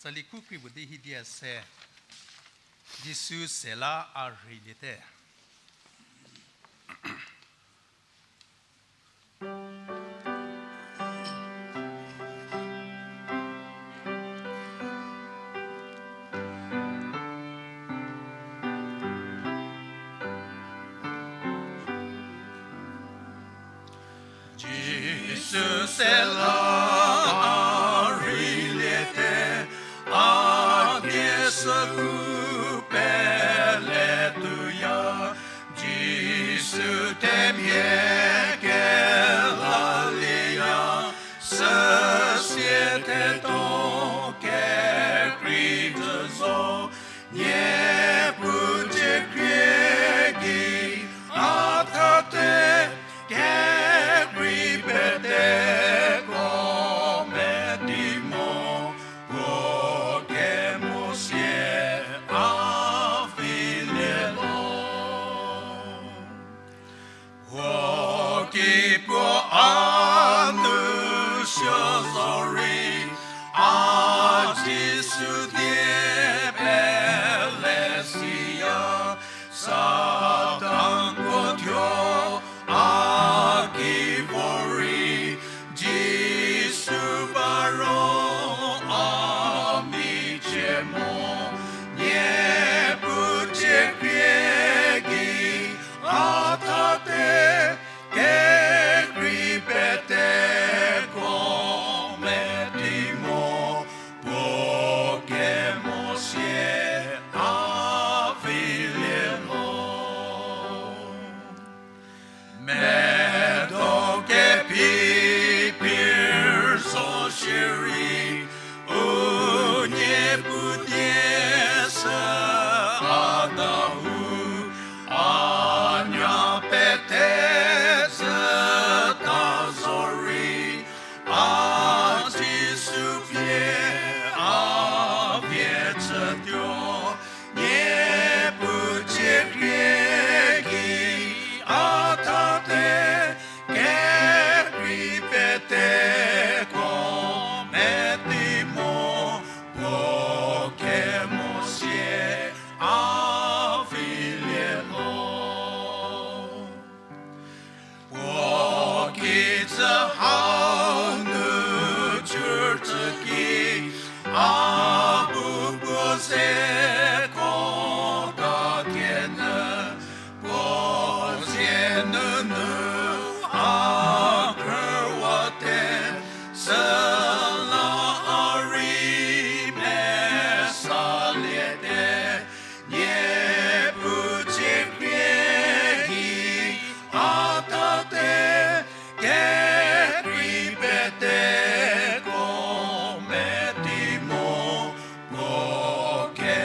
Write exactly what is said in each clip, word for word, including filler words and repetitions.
Tsali khu kri puo di hidi a se, Jisu se la a rheiliete. Jisu se la a rheiliete, a die süu peletuoya. Jisu themia kelalieya, süsie thedo kekrei zo, niepu cie krie gei a thate, kekrei peteko meti mo, puo kemo sie a vilie lo. Huo ki puo a nu suo zorei, a Jisu die pele siya, Satan puo thuo a ki vor rei, Jisu ba ro a michie mo, niepu cie krie gei a thate, kekrei peteko meti mo, puo kemo sie a vilie lo. Medo kephi phir zo shierei, u niepu die sü a dau, a nya pete zhüta zorei, a Jisu pie a vie chütuo, niepu cie krie gei a thate, kekrei peteko meti mo, puo kemo sie a vilie lo. Puo kijü hau nu chücü ki, a bu puo zeko ta kenu, puo zie nunu a krüwate, süla a rei mesaliete, niepu cie krie gei a thate, kekrei peteko meti mo, puo ke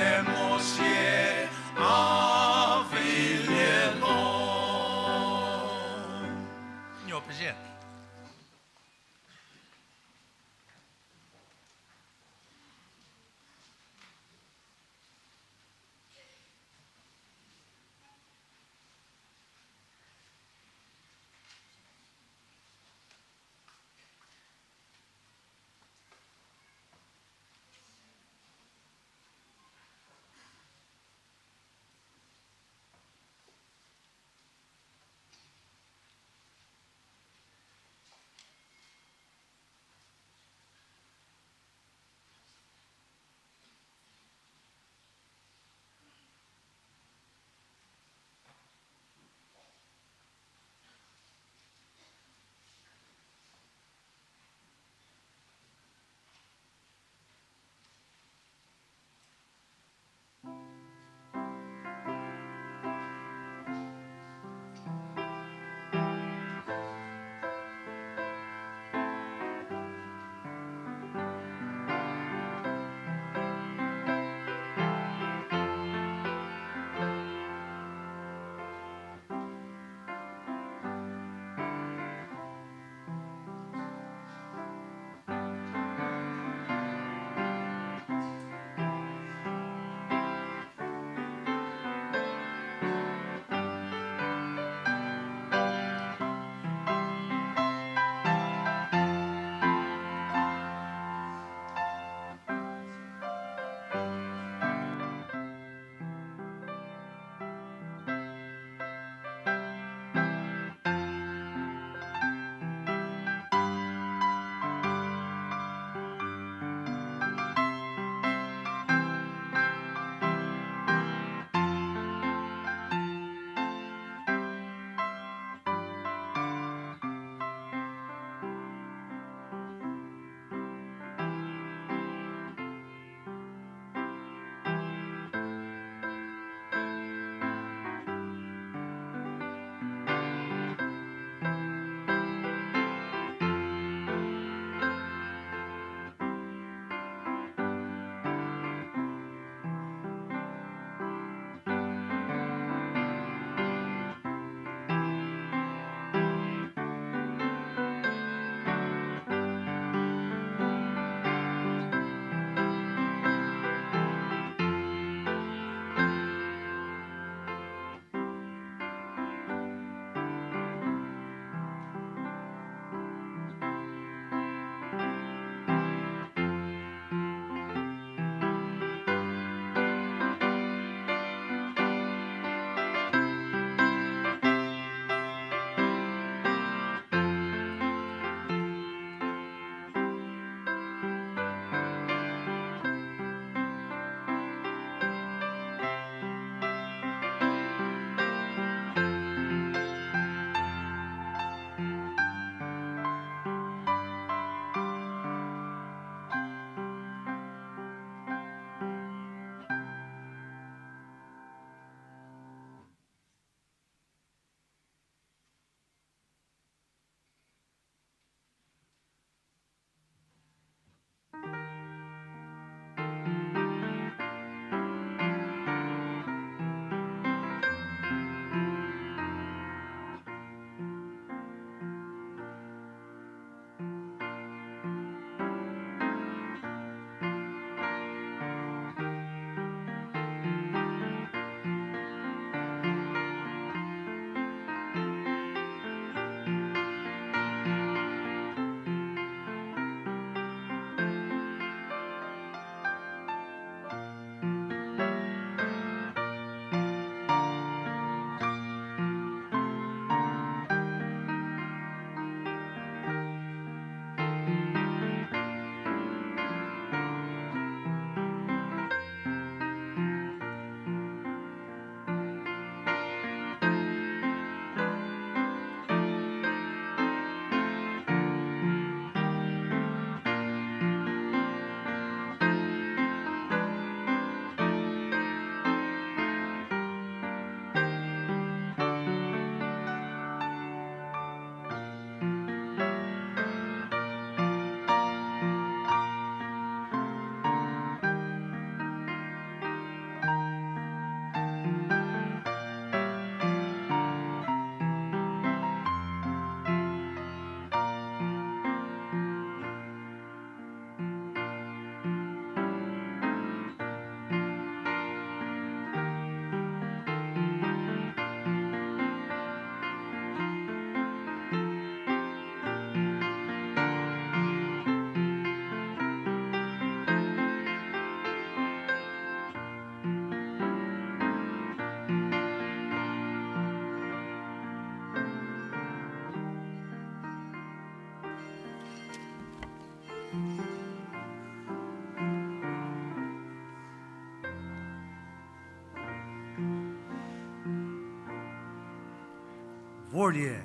Vorlie,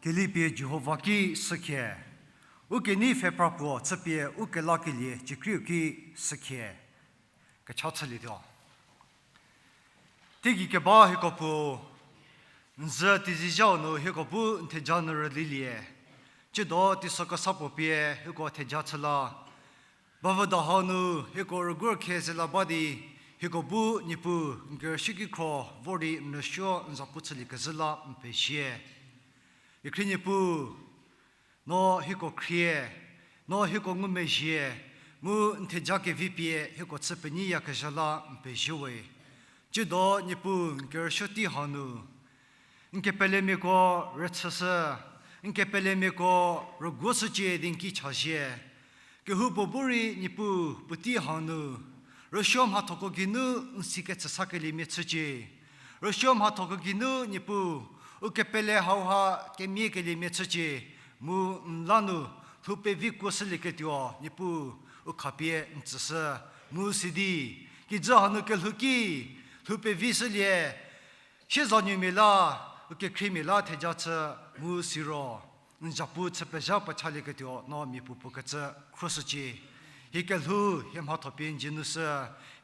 kelipie Jihova ki sükhie, u kenei pfhe pra puo chüpie u kelakelie cekriu ki sükhie, kecha chülietuo. Teigei keba hieko Puo, n zü teizizhau nu hieko bu n theja nu rülilie, tsiedo teiso kesa puo pie hieko theja chü la, bavüda hau nu hieko rüguokhie ze la ba di, hieko bu Niepuu n kerüshü ki khro vor di n rüsuo n zapu chüliekezhü la n pezie. Kekhrie Niepuu, no hieko khrie, no hieko ngumezhie, mu n theja kevi pie hieko chü penyiyakezha la n pezie we. Tsiedo Niepuu n kerüsuo tei hau nu, n kepelemiako rüchüshü, n kepelemiako rüguoshücie di n ki chazhie. Kehoupuo bu rei Niepuu puotei hau nu, rüsuo mhathoko geinu n sikecü sakeliemia chücie. Rüsuo mhathoko geinu Niepuu, u kepele hauha kemiakeliemia chücie, mu n la nu lhou pevi kuoshülieketuo Niepuu, u khapie n tsüshü, mu sidi, kijü hanu kelhou ki, lhou pevishülie, siezanuomia la, u kekhriemia la theja chü, mu siro n zapu chü pezha pechalieketuo no mia puo puo kecü khroshücie. Hie kelhou, hie mhatho pie n dzie nu shü,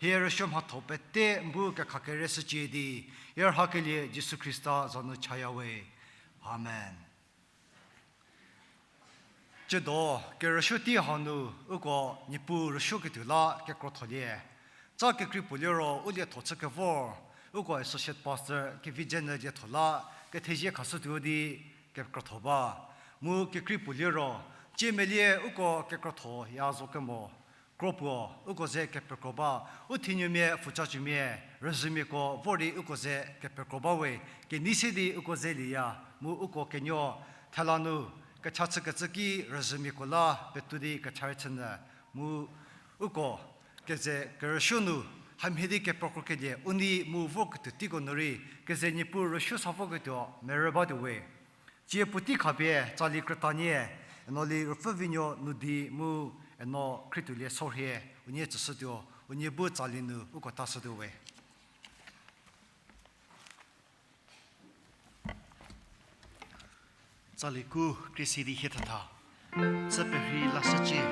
hie rüsuo mhatho pete n bu kekhakere shücie di, hie rhakelie Jisu Khrista za nu chaya we. Amen. Tsiedo, kerüsuo tei hau nu, uko Niepuu rüsuoketuo la kekrotholie. Tsa kekrei puo liro u lietho chü kevor, uko Associate Pastor Kevizenyü lietho la kethezie khashütuo di kekrotho ba. Mu kekrei puo liro, tsie melie uko kekrothoya zo kemo kro puo, uko ze kepekro ba, u thinuomia, pfutsacuomia, rüzhümiako vor di uko ze kepekro ba we, kenei se di uko zelieya, mu uko kenuo thela nu kecha chükecü ki rüzhümiako la petou di kecha rei chünyü, mu uko keze kerüsuo nu hamhie di kepekrokelie u nei mu vorketuo teiko nu rei keze Niepuu rüsuo sa voketuo merü batuo we. Tsie puotei khapie tsali krütanie, eno li Ruopfü vinuo nu di mu eno khrietholie sorhie, unie tsüshütuo, unie bu tsali nu uko tashütuo we. Tsali ku krie si di hie thetha. Tsü perhei lashücie.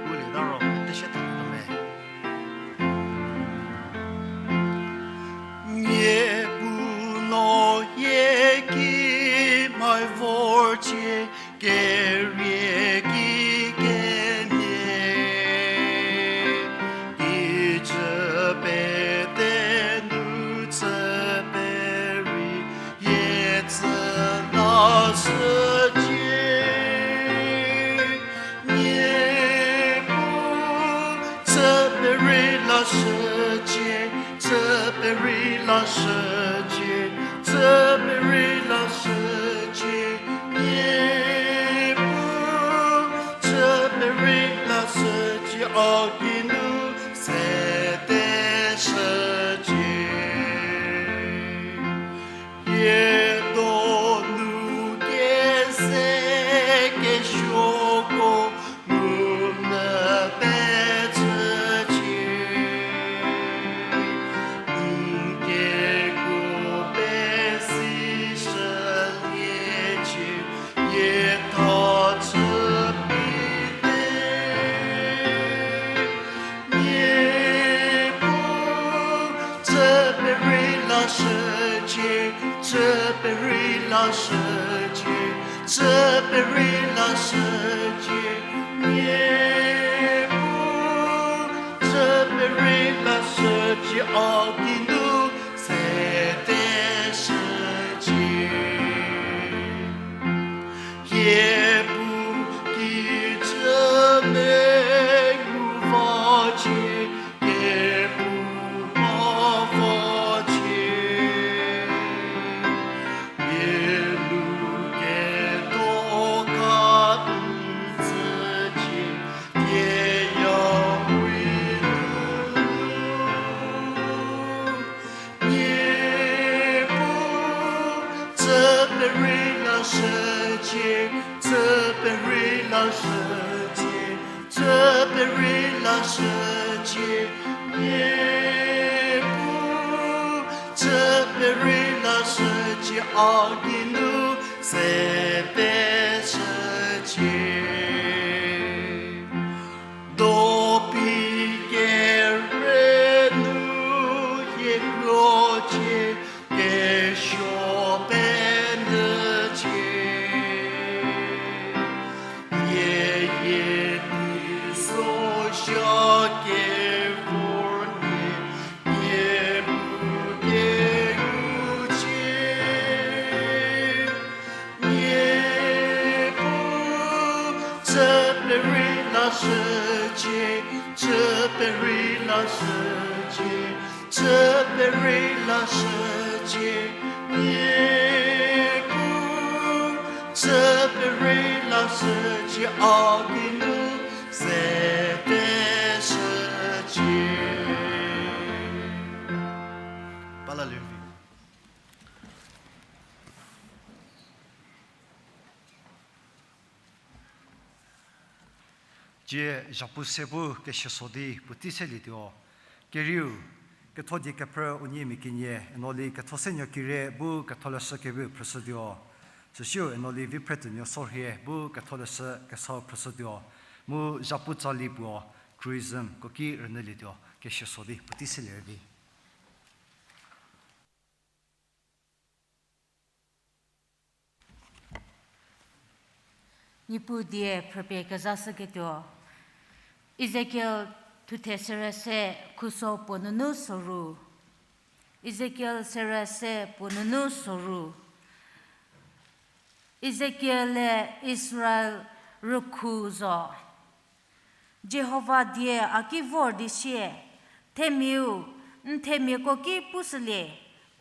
Ulieta ro pete sie thetha me. Niepuu no hie ki mai vorcie, kerie ki kenie. Kijü pete nu tsü perhei hie tsü lashücie. Niepuu, tsü perhei lashücie, tsü perhei lashücie, tsü perhei lashücie. Niepuu, tsü perhei lashücie, a geinu sede shücie. Hie donu keze kesuoko nu mepecücie. N kekuo pesishüliecie, hie tha chüpite. Niepuu, tsü perhei lashücie, tsü perhei lashücie, tsü perhei lashücie. Niepuu, tsü perhei lashücie, a geinu sede shücie. Hie bu kijü mengu vacie, kephouma vacie. Hie nu ketuo ka n tsücie, hie ya wi nu. Niepuu, tsü perhei lashücie, tsü perhei lashücie, tsü perhei lashücie. Niepuu, tsü perhei lashü A geinu se peshücie. Dopi kere nu hie krocie, kesuo penyücie. Nieyie teiso sha kevor nie, nie bu kengucie. Nieko chü perei lashücie, chü perei lashücie, chü perei lashücie. Nieko chü perei lashücie, a geinu se peshücie. Bala lervi. Cie zhapu se bu kesieso di puotei selietuo. Kerieu, ketho die kephrü unie mia kenie, Enoli Kethosenuo Kire bu ketholeshü keviu phrüshütuo. Süsiu Enoli Viphretuonuo Sorhie bu ketholeshü kesau phrüshütuo. Mu zhapu tsali puo, tourism, koki rünyülietuo, kesieso di puotei selie rüvi. Niepuu die phrüpie kezashüketuo. Ezekiel thuthe sere se khuso puo nunu soru. Ezekiel sere se puo nunu soru. Ezekiel-e Israel rükhu zo. Jihova die a ki vor di sie, themiau, n themiako ki pushülie,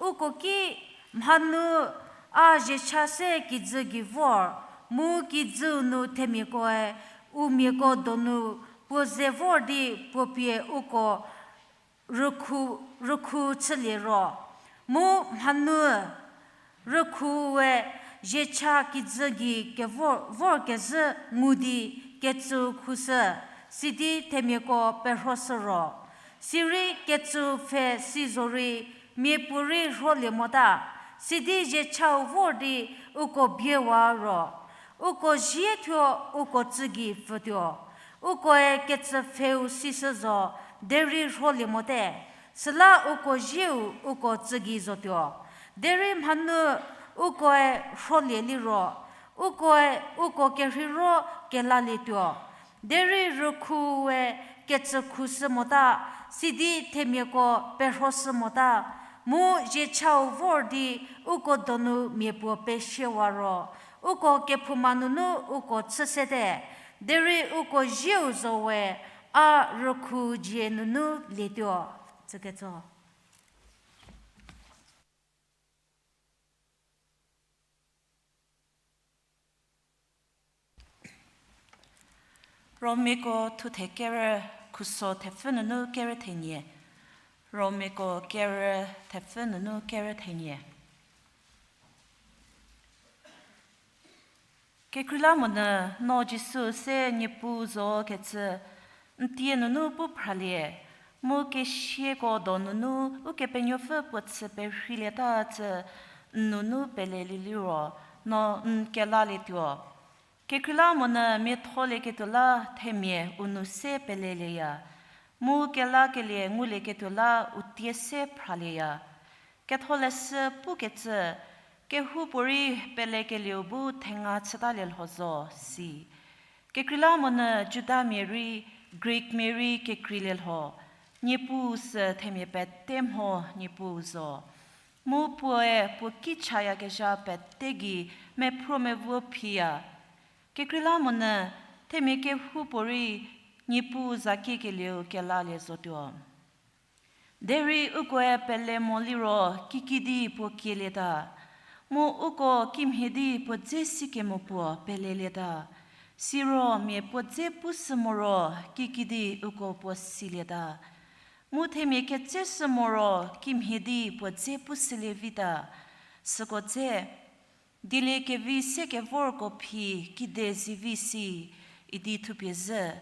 uko ki mhanu a ziecha se kijü gei vor, mu kijüu nu themiakoe u miako donu puo ze vor di puo pie uko rükhu, rükhu chülie ro, mu mhanu rükhue ziecha kijü gei kevor, vorkezhü ngu di kecü khushü, sidi themiako perhoshü ro. Sirei kecü pfhe si zorei miapuorei rholie mota, sidi ziechau vor di uko biewa ro. Uko zie thuo uko tsü gei pfütuo. Ukoe kecü pfheu sishü zo, derei rholie mote. Süla uko zieu uko tsü gei zotuo. Derei mhanu ukoe rholie liro, ukoe uko kerheiro kelalietuo. Derei rükhue kecü khushü mota, sidi themiako perhoshü mota, mu ziechau vor di uko donu miapuo pesiewa ro, uko kephouma nunu uko chü sete, derei uko zieu zo we a rükhu dzie nunu lietuo. Tsüketso. Romiako thuthe kerü khuso thepfü nunu kerü thenie. Romiako kerü thepfü nunu kerü thenie. Kekreilamonyü no Jisu se Niepuu zo kecü n tie nunu pu phralie, mu kesiako do nunu Ukepenuopfü puo chü perheilieta cü n nunu pelelie liro, no n kelalietuo. Kekreilamonyü miatholieketuo la themia u nou se pelelieya, mu kelakelie ngulieketuo la u tie se phralieya. Ketholeshü pukecü, kehoupuorei pelekelieu bu thenga chütalie lho zo, si. Kekreilamonyü Judamia rei, Greekmia rei kekreilie lho, Niepuu sü themia pete mho Niepuu zo. Mu puoe puo ki chayakezha pete gei mephruo mevuo phiya. Kekreilamonyü themia kehoupuorei Niepuu za kiekelieu kelalie zotuo. Derei ukoe pele mo liro kikidi puo kielieta, mu uko kimhie di puo dze sikemo puo pelelieta. Siro mia puo dze pushü moro kikidi uko puo silieta. Mu themia ketseshü moro kimhie di puo dze pushülie vita. Süko dze, dieliekevi se kevorko phi kide zivi si, idi thupie zhü.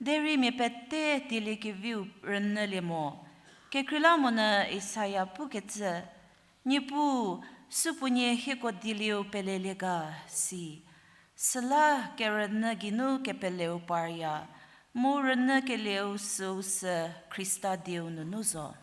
Derei mia pete dieliekeviu rünyülie mo. Kekreilamonyü Isaia pukecü, Niepuu, Supuonie hieko dielieu pelelie ga si, süla kerünyü geinu kepeleu parya, mu rünyükelieu süu sü Khrista dieu nunu zo.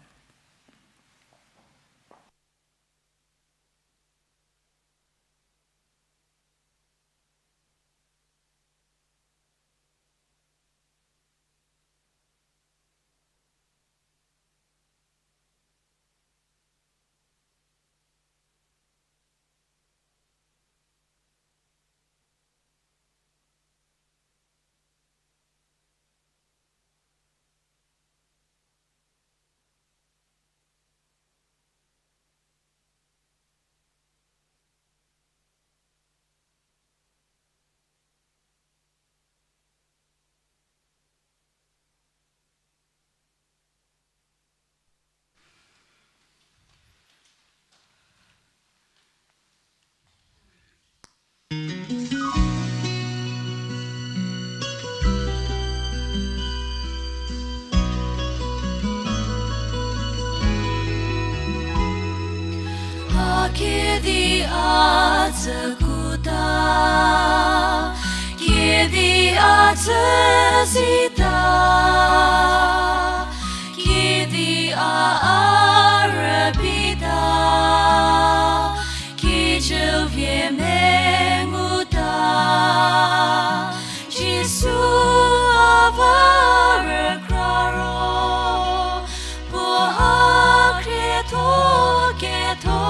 A kedi a tsükuta, kedi a tsüzita, kedi a a rüpita, kijü vie menguta, Jisu a va rükra ro, puo a khrietho ketho,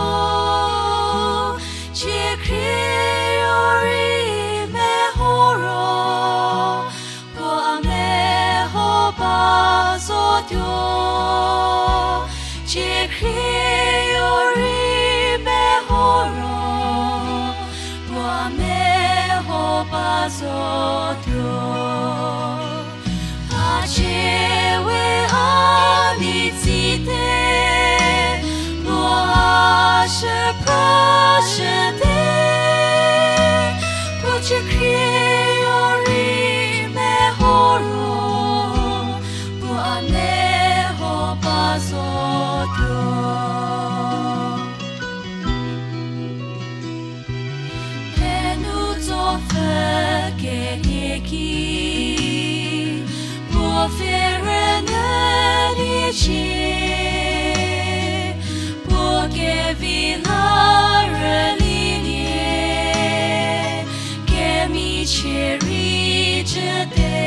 cie khrieo rei meho ro, puo a meho ba zotuo, cie khrieo rei meho ro, puo a meho ba zotuo. A cie we a nei tsite, puo a shüphrashüte, puo cie khrieo rei meho ro, puo a meho ba zotuo. Thenu tsopfü kenie ki, puo pfhe rünyüliecie, puo kevi la rülilie, kemichie rei jüte,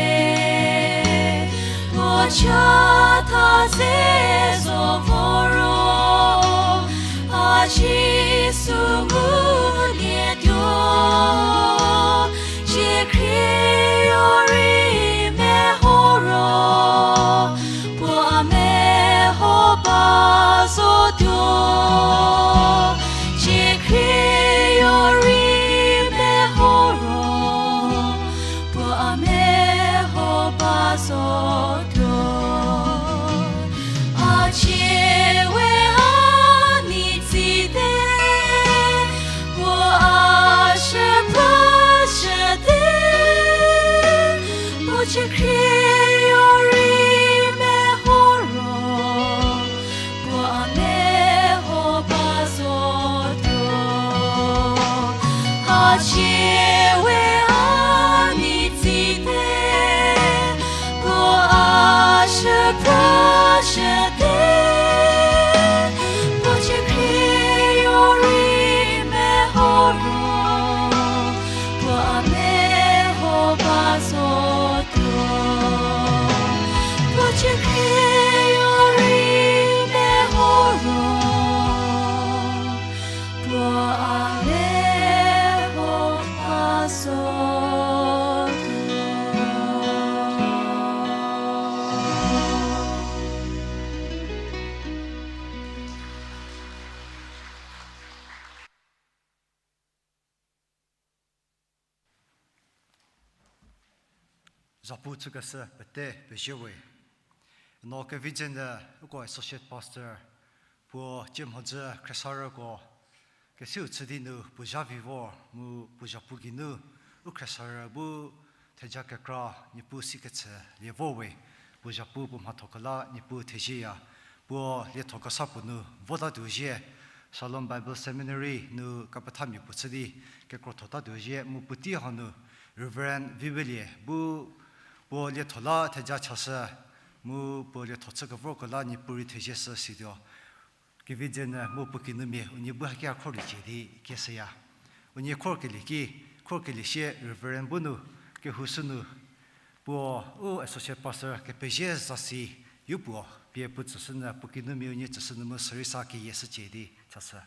puo chatha ze zo vo ro, a Jisu ngulietuo, cie khrieo rei meho ro, puo a meho ba zotuo, cie khrieo rei meho ro, puo a meho ba zotuo. A cie we a nei tsite, puo a shüphrashüte, puo cie khrieo rei meho ro, puo a meho ba zotuo. A cie we a nei tsite, puo a shüphrashüte, puo cie khrieo rei meho ro, puo a meho ba zotuo. Puo cie khrieo rei meho ro, puo a meho ba zotuo. Zapu chükeshü pete pezie we. No kevi dze nyü uko associate pastor puo cie mhodzü khriesarüko kesiu chü di nu puo zha vi vor mu puo zhapu geinu u khriesarü bu theja kekra Niepuu sikecü lie vor we, puo zhapu puo mhatho kela Niepuu thezieya, puo lietho kesa puo nu votatuo zhie, Shalom Bible Seminary nu kepethamia puo chü di kekrotho tatuo zhie mu puotei hanu Reverend Vivelie bu puo lietho la theja chashü mu puo lietho chü kevorko la Niepuu rei thezie shü situo. Kevidze nyü mu puo kinumia unie bu haki a khorliecie di kieshüya. Unie khorkelie ki, khorkelie sie Reverend bu nu kehou shü nu puo u associate pastor kepezie zasi yu puo pie puo tsüshü nyü puo kinumia unie tsüshü nyü mu sürei sa keyie shücie di chashü.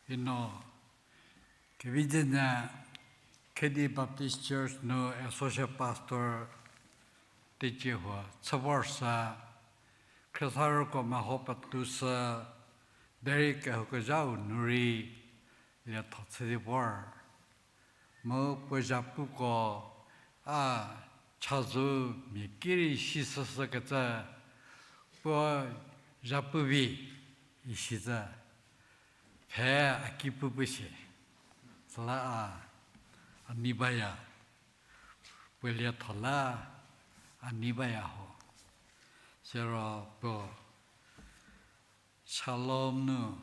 Ino, kevidze nyü Khedi Baptist Church nu associate pastor teicie huo chü vor sü, khriesarüko meho petushü, derei kehoukezhau nu rei lietho chü di vor. Mu puo zhapuko a chazou mia ki rei si süshükecü puo zhapu vi isi zü pfhe a ki pu pu shie. Süla a, a nei baya, puo lietho la a nei baya ho. Siro puo Shalom nu,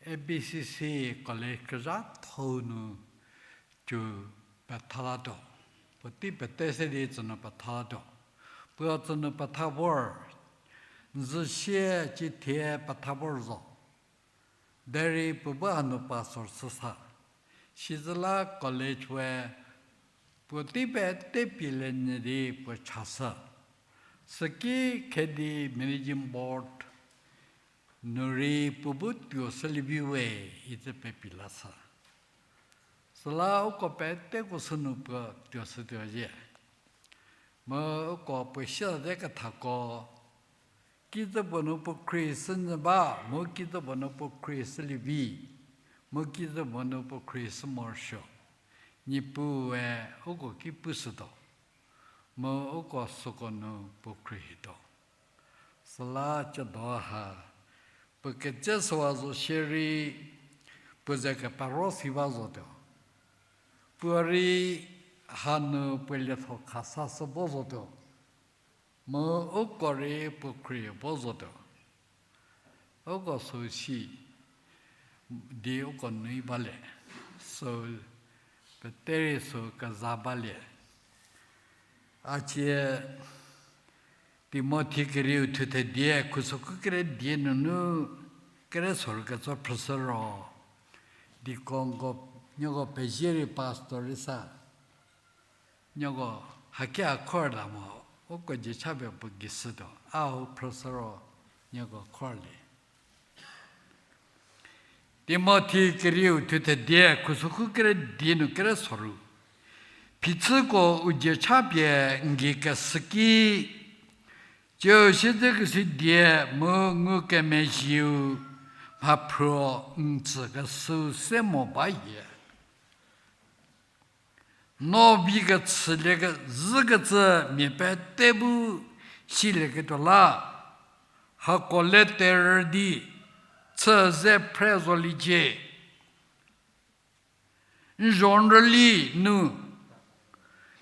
A B C C college kezhatho nu, cü petha latuo. Puotei pete se di tsünu petha latuo. Puo tsünu petha vor, n zü sie cithie petha vor zo. Derei puo bu hanu pastor chü sa. Sizüla college we puotei pete pie le nyü di puo chashü. Süki Khedi managing board nu rei puo bu tuo shülie vi we itsü pepi lashü. Süla uko peteko sünu puo tuo shütuo zhie. Mu uko puo siate kethako, kijü puo nu puo khrie shü nyü ba, mu kijü puo nu puo khrie shülie vi, mu kijü puo nu puo khrie shü morosuo. Niepuue uko ki pushütuo, mu uko süko nu puo khrie hituo. Süla cüdo ha, puo ketse shüwa zo shierei, puo ze kepero si ba zotuo. Puo rei hanu puo lietho khasa shü bo zotuo. Mu uko rei puo khrie bo zotuo. Uko süu si di uko nui balie. Süu peterei süu keza balie. A cie Timothi kerieu thuthe die, khusokhu kere die nunu kere sorü ketso phrüshü ro, deaconko, nieko pezie rei pastor rei sa, nieko haki a khor la mo, uko dzie chapie puo gei shütuo, a u phrüshü ro, nieko khorlie. Timothi kerieu thuthe die, khusokhu kere die nu kere sorü. Phichüko u dzie chapie n gei keshü ki, cieu siedzekeshü die mu ngukemezhieu mhaphruo n tsükeshüu se mo ba hie. No vi kechülie kezhükecü mia pete bu silieketuo la, hako le terü di chü ze phre zoliecie. N zho n rüli nu,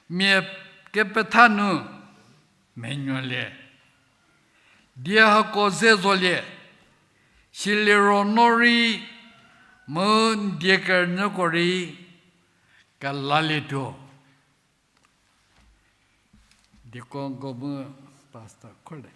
mia kepetha nu, menuolie. Die hako ze zolie, siliro no rei, mu n die kerünyüko rei, kelalietuo. Deaconko mu pastor khorlie.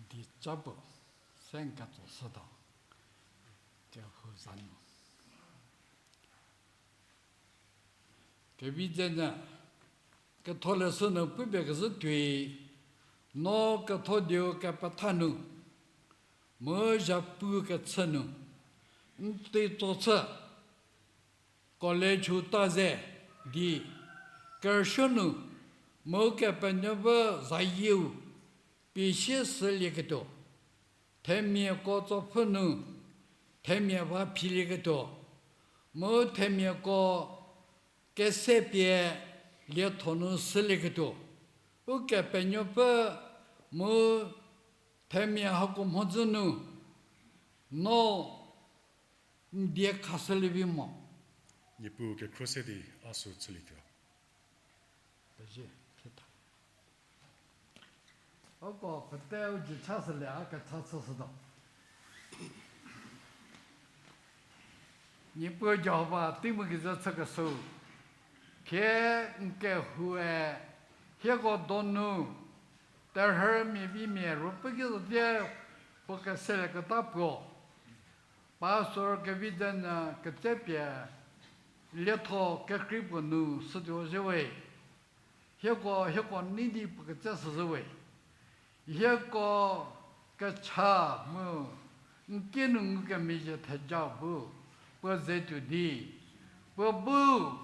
Di Capu, se n ketso shütuo, kehou za nu. Kevi dze nyü, ketholeshü nu pupie kezhü tuoi, no ketho dieu kepetha nu, mu zhapu kechü nu, n tei tso chü, college-u ta ze di, kerüsuo nu, mu Kepenuopfü zayieu, pie sie shülieketuo, themiako tsopfü nu, themia va philieketuo, mu themiako kese pie lietho nu shülieketuo, Ukepenuopfü mu themia hako mhodzü nu, no n die khashülie vi mo. Niepuu kekhro se di a sü chülietuo. Pezie, thetha. Uko pete u jü chashülie a kecha chüshütuo. Niepuu Jihova tei mu kezhü chükeshüu, thie n kehoue, hieko donu, terhü mia vi mia ruopfü ki zotie, puo keselieketa puo. Pastor kevi dze nyü ketsepie lietho kekrei puo nu shütuo zhüwe. Hieko, hieko nei di puo ketse shüzhüwe. Hieko kecha mu n ki nu ngukemezhie theja bu puo ze tuo di, puo bu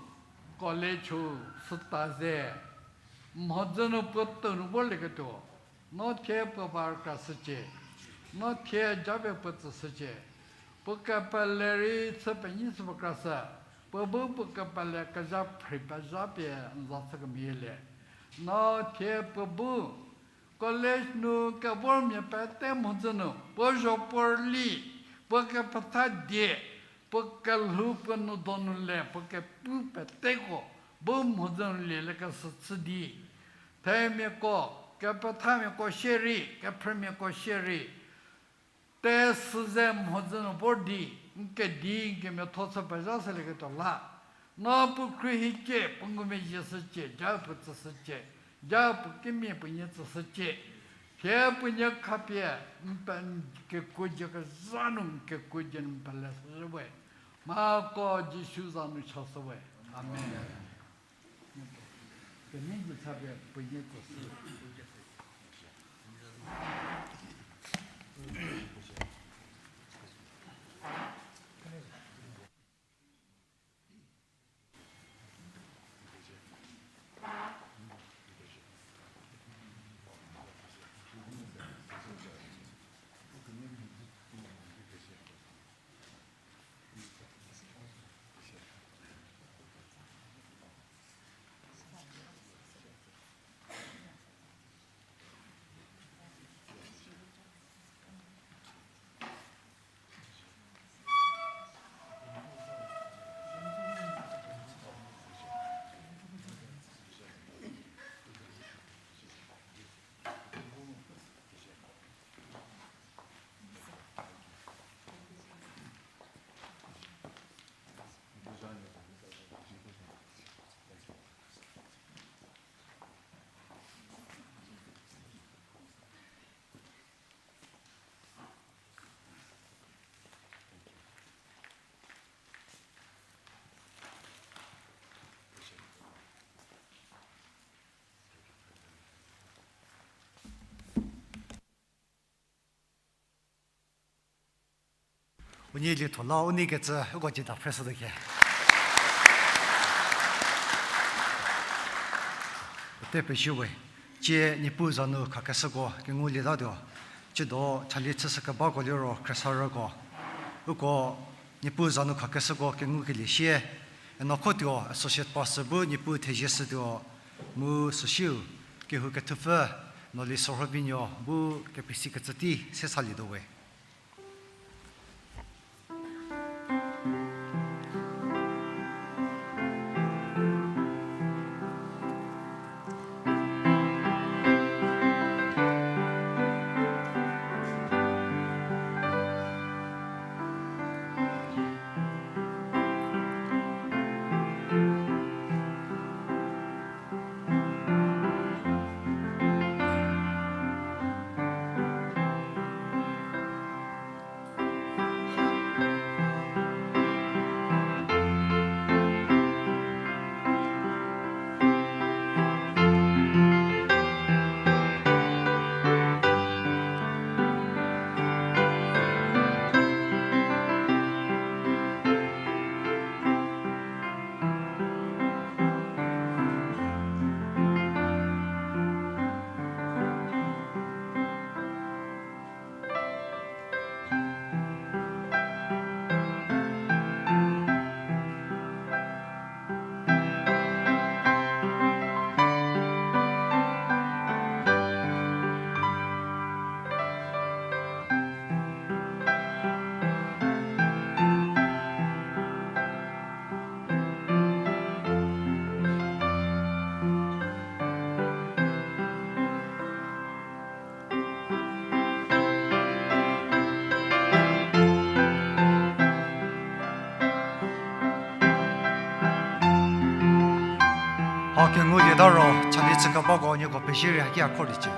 college-u süta ze, mhodzü nu puo tou nu vorlieketuo, no thie puo ba rükrashücie, no thie japie puo tsüshücie, puo kepele rei chü penyi chü puo krashü, puo bu puo kepele kezha phri pezha pie n za chü kemeyielie. No thie puo bu college nu kevormia pete mhodzü nu, puo zho puo rüli, puo kepetha die, puo kelhou puo nu donu le, puo kepu peteko, bu mhodzü nu lieliekeshü chü di. Themiako, kepethamiako shierei, kephrümiako shierei, tesü ze mhodzü nu vor di, n kedi n kemiatho chü pezha shülieketuo la. No puo khruohi cie, puo ngumezhie shücie, ja puo tsüshücie, ja puo kimia puo nie tsüshücie. Thie puo nie khapie, n pe n kekuo dzie kezha nu n kekuo dzie nu n pele shüwe. Mhako Jisu za nu chashüwe. Amen. Kenei dzie chapie puo nie tsüshü. Unie lietho la unie kecü uko jita phreshütuo khie. Pete pezie we, cie Niepuu za nu khakeshüko kengulietatuo, ciedo chalie chüshü kebako liro khriesarüko. Uko Niepuu za nu khakeshüko kengukelie sie, Enokhotuo Associate Pastor bu Niepuu thezie shütuo, mu süsiu kehou kethupfü Nolisohrovinuo bu kepesi kecü tei se salietuo we. Kengulieta ro, chali chükebako nieko pezie rei haki a khroliecie.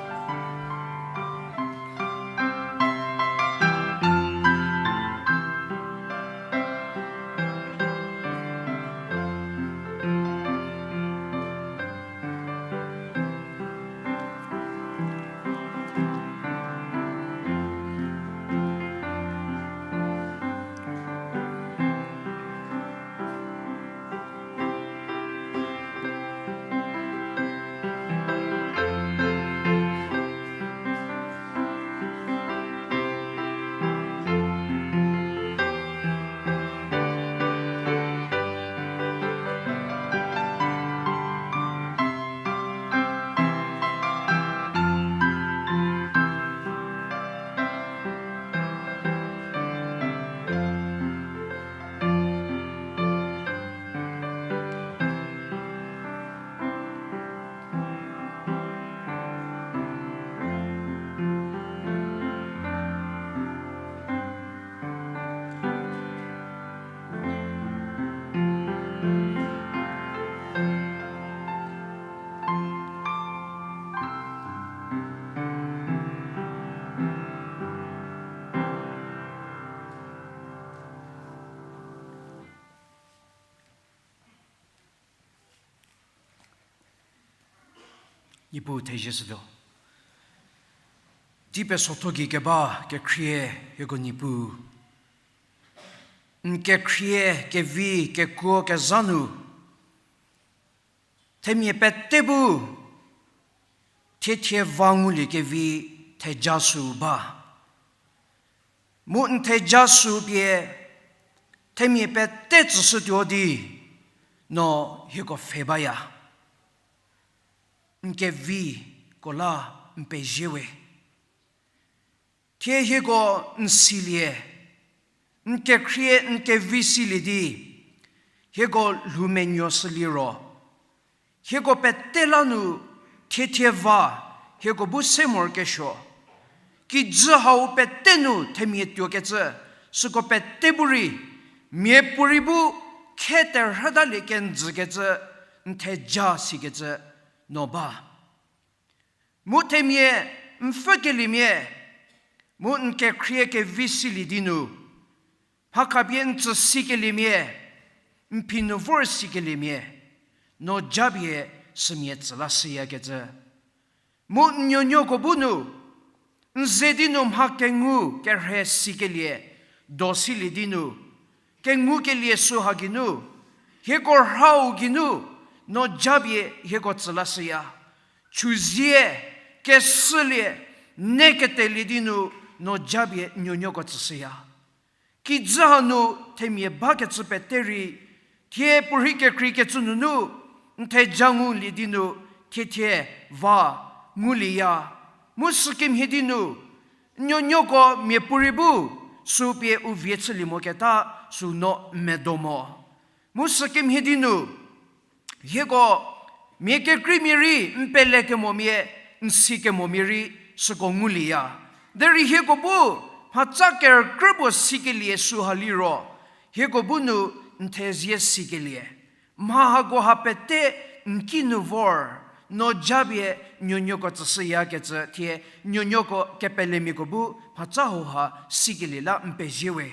Niepuu thezie shütuo. Tei pesotho gei keba kekhrie hieko Niepuu. N kekhrie kevi kekuo kezha nu themia pete bu thiethie va ngulie kevi theja sü ba. Mu n theja sü pie themia pete tsüshütuo di no hieko pfhe baya. N keviko la n pezie we. Thie hieko n silie, n kekhrie n kevi silie di, hieko lhou menuo shü liro, hieko pete la nu thiethie va hieko bu se morokesuo. Kijü hau pete nu themia tuokecü, süko pete bu rei, miapuorei bu khe terhütalie kenjükecü, n theja sikecü no ba. Mu themia n pfhükeliemia, mu n kekhrie kevi silie di nu, mha khapie n tsü sikeliemia, n phi nu vor sikeliemia, no japie sümia tsü la shüyakecü. Mu n nuonuoko bu nu, n ze di nu mha kengu kerhe sikelie, do silie di nu, kengukelie süha geinu, hieko rhau geinu, no japie hieko tsü la shüya. Chuzie, kesülie, ne ketelie di nu, no japie n nuonuoko tsüshüya. Kijü hanu themia bakecü pete rei, thie puorhi kekreikecü nunu, n theja ngulie di nu, thiethie va ngulieya. Mu sükemhie di nu, n nuonuoko miapuorei bu, sü pie u vie chülie moketa, sü no n medo mo. Mu sükemhie di nu, hieko mia kekreimia rei n pelekemomia, n sikemomia rei süko ngulieya. Derei hieko bu mhatsa kerükrü puo sikelie süha liro, hieko bu nu n thezie sikelie. Mha hakoha pete n ki nu vor, no japie n nuonuoko tsüshüyakecü thie n nuonuoko kepelemiako bu mhatsa hauha sikelie la n pezie we.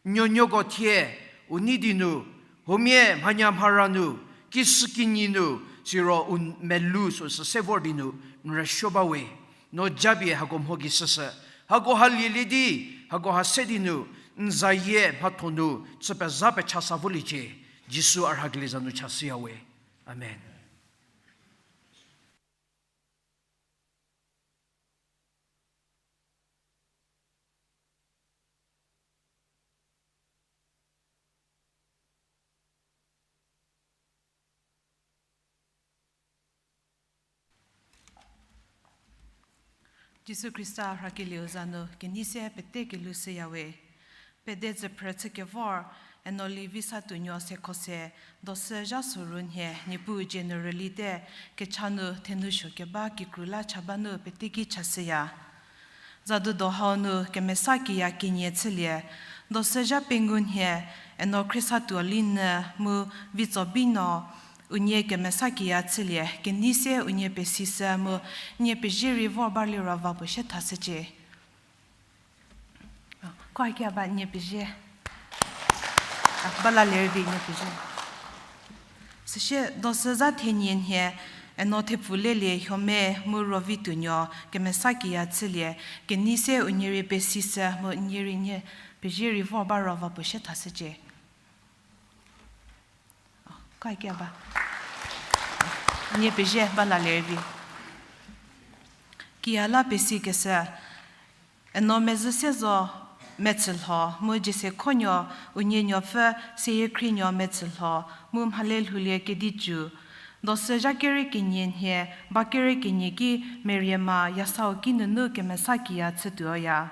N nuonuoko thie, u nei di nu, huomia mhanya mhara nu, kishükinyi nu, siro u melou süsü se vor di nu, n rüsuo ba we. No japie hako mho gei shüshü. Hako ha lielie di, hako ha se di nu, n zayie mhatho nu, chü pezha pecha sa voliecie. Jisu a rhakelie za nu chashüya we. Amen. Jisu Khrista rhakelieu za nu kenei se pete kelhou shüya we. Pede tsüphrü chü kevor, Eno Levi Satuonuo Sekhose, dosü zha soru nhie Niepuu dzie nu rülite, kecha nu thenou suo keba kikru la cha ba nu pete ki chashüya. Zadu do hau nu kemesa kiya kenie chülie, dosü zha pengou nhie, Eno Khriesatuo Linyü mu Vitsovino, Unie kemesa kiya chülie, kenei se unie pesishü mu, nie pezie rei vor ba liro va puo shie thashücie. Ko kia ba nie pezie. Ba la lerei vi nie pezie. Süsie dosü za thenie nhie, eno thepfu lelie Hiome mu Rovi Tuonuo kemesa kiya chülie, kenei se unie rei pesishü mu nie rei nie pezie rei vor ba ro va puo shie thashücie. Ko kia ba. Nie pezie ba la lerei vi. Kiya la pesikeshü, eno mezhü se zo Metsülho mu Jiesekhonuo, unie nuopfü Seyiekhrinuo Metsülho mu Mhalelhoulie Kedicü. Dosü zha kere kenie nhie, ba kere kenie ki Meriema Yasau ki nunu kemesa kiya chütuoya.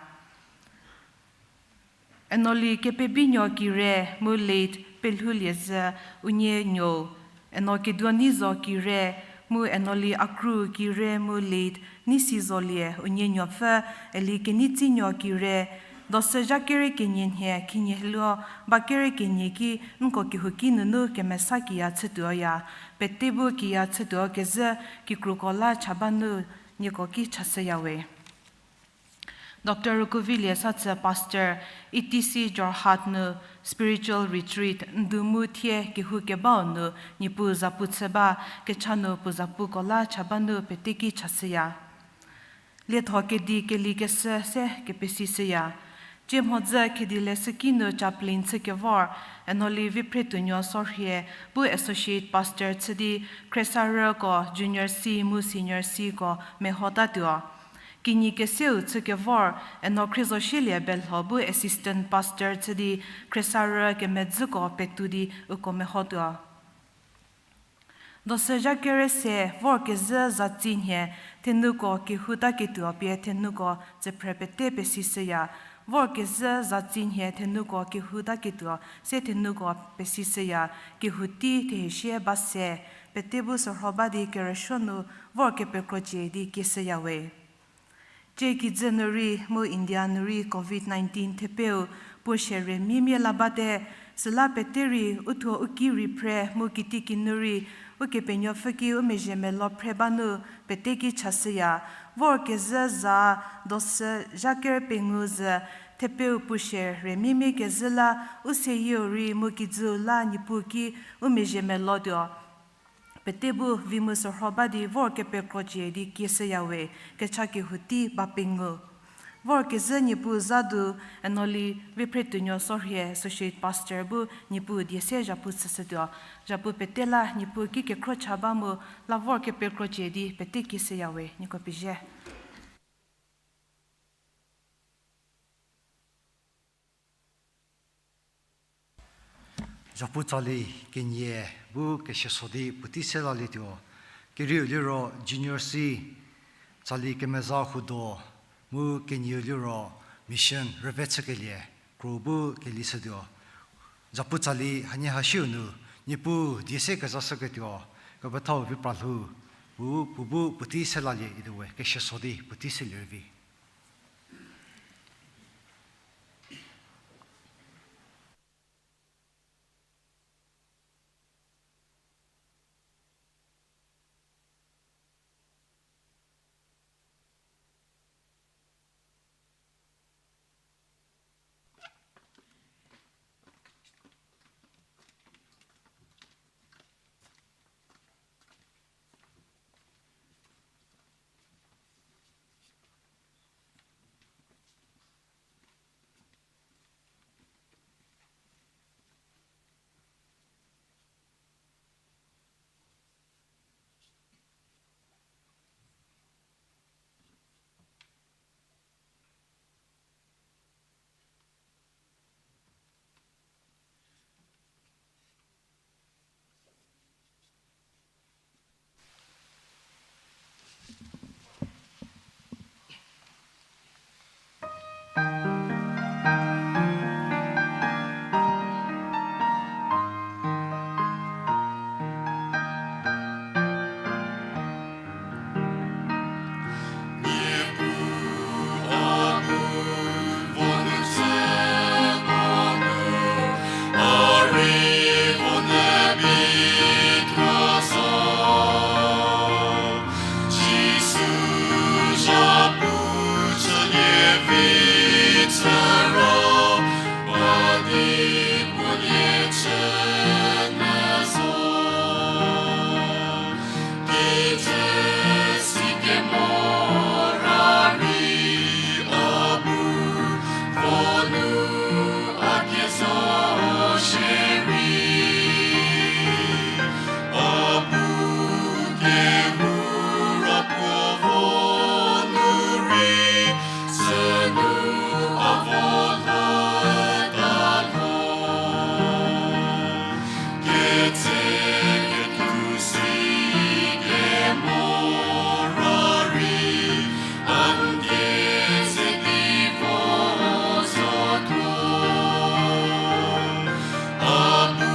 Eno li Kepebinuo Kire mu late Pelhouliezhü unie nuou, eno Keduoneizo Kire mu eno li Akru Kire mu late Neisizolie unie nuopfü, eli Keneitsinuo Kire, dosü zha kere kenie nhie khinhie liro ba kere kenie ki nko kehouki nunu kemesa kiya chütuoya. Pete bu kiya chütuo kezhü kikruko la cha ba nu nieko ki chashüyawe. Doctor Rükuvilie Satsü Pastor, E T C Jorhat nu spiritual retreat ndu mu thie kehou kebau nu Niepuu zapu chü ba, kecha nu puo zapuko la cha ba nu pete ki chashüya. Lietho kedi kelikeshü se kepesishüya. Cie mhodzü Khedileshüki nu chaplain chükevor, eno li Viphretuonuo Sorhie bu associate pastor chü di khriesarüko Junior C mu Senior Cko mehotatuo. Kinyi keseu chükevor, eno Khriezosielie Belho bu assistant pastor chü di khriesarü kemedzüko petou di uko mehotuo. Dosü zha kere se, vorkezhü zatsi nhie thenuko kehoutaketuo pie thenuko tsüphre pete pesishüya. Vorkezhü zatsi nhie thenuko kehoutaketuo se thenuko pesishüya, kehou tei thehesie ba se, pete bu sürho ba di kerüsuo nu vor kepekrocie di kieshüyawe. Cie kijü nu rei mu India nu rei covid nineteen thepeu puo shierei miemie la bate, süla pete rei uthuo u ki rei phre mu kitikinu rei Ukepenuopfü ki u mezhie melo phre ba nu pete ki chashüya. Vorkezhü za dosü zha kere pengou zü thepeu puo shierei miemie kezhü la u seyieu rei mu kijüu la Niepuu ki u mezhie melotuo. Pete bu vi mu sürho ba di vor kepekrocie di kieshüyawe, kecha kehou tei ba pengou. Vorkezhü Niepuu za du, eno li Viphretuonuo Sorhie associate pastor bu Niepuu die se zhapu chüshütuo. Zhapu pete la Niepuu ki kekhro cha ba mu la vor kepekrocie di pete kieshüyawe, nieko pezie. Zhapu tsali kenie bu kesieso di puotei se lalietuo. Kerieu liro Junior C tsali kemeza huodo mu kenieu liro mission rüve chükelie kro bu kelishütuo. Zhapu tsali hanie hasiu nu Niepuu die se kezashüketuo, kepethau vi pralhou, pu, pu bu puotei se lalie ituowe, kesieso di puotei se lervi. Sikemo rari a bu vo nu a kie zo shierei, a bu kehou ra puo vo nu rei, sünu a vo lhota lho. Ketse kethu sikemo rari, a n die se di vo zotuo. A bu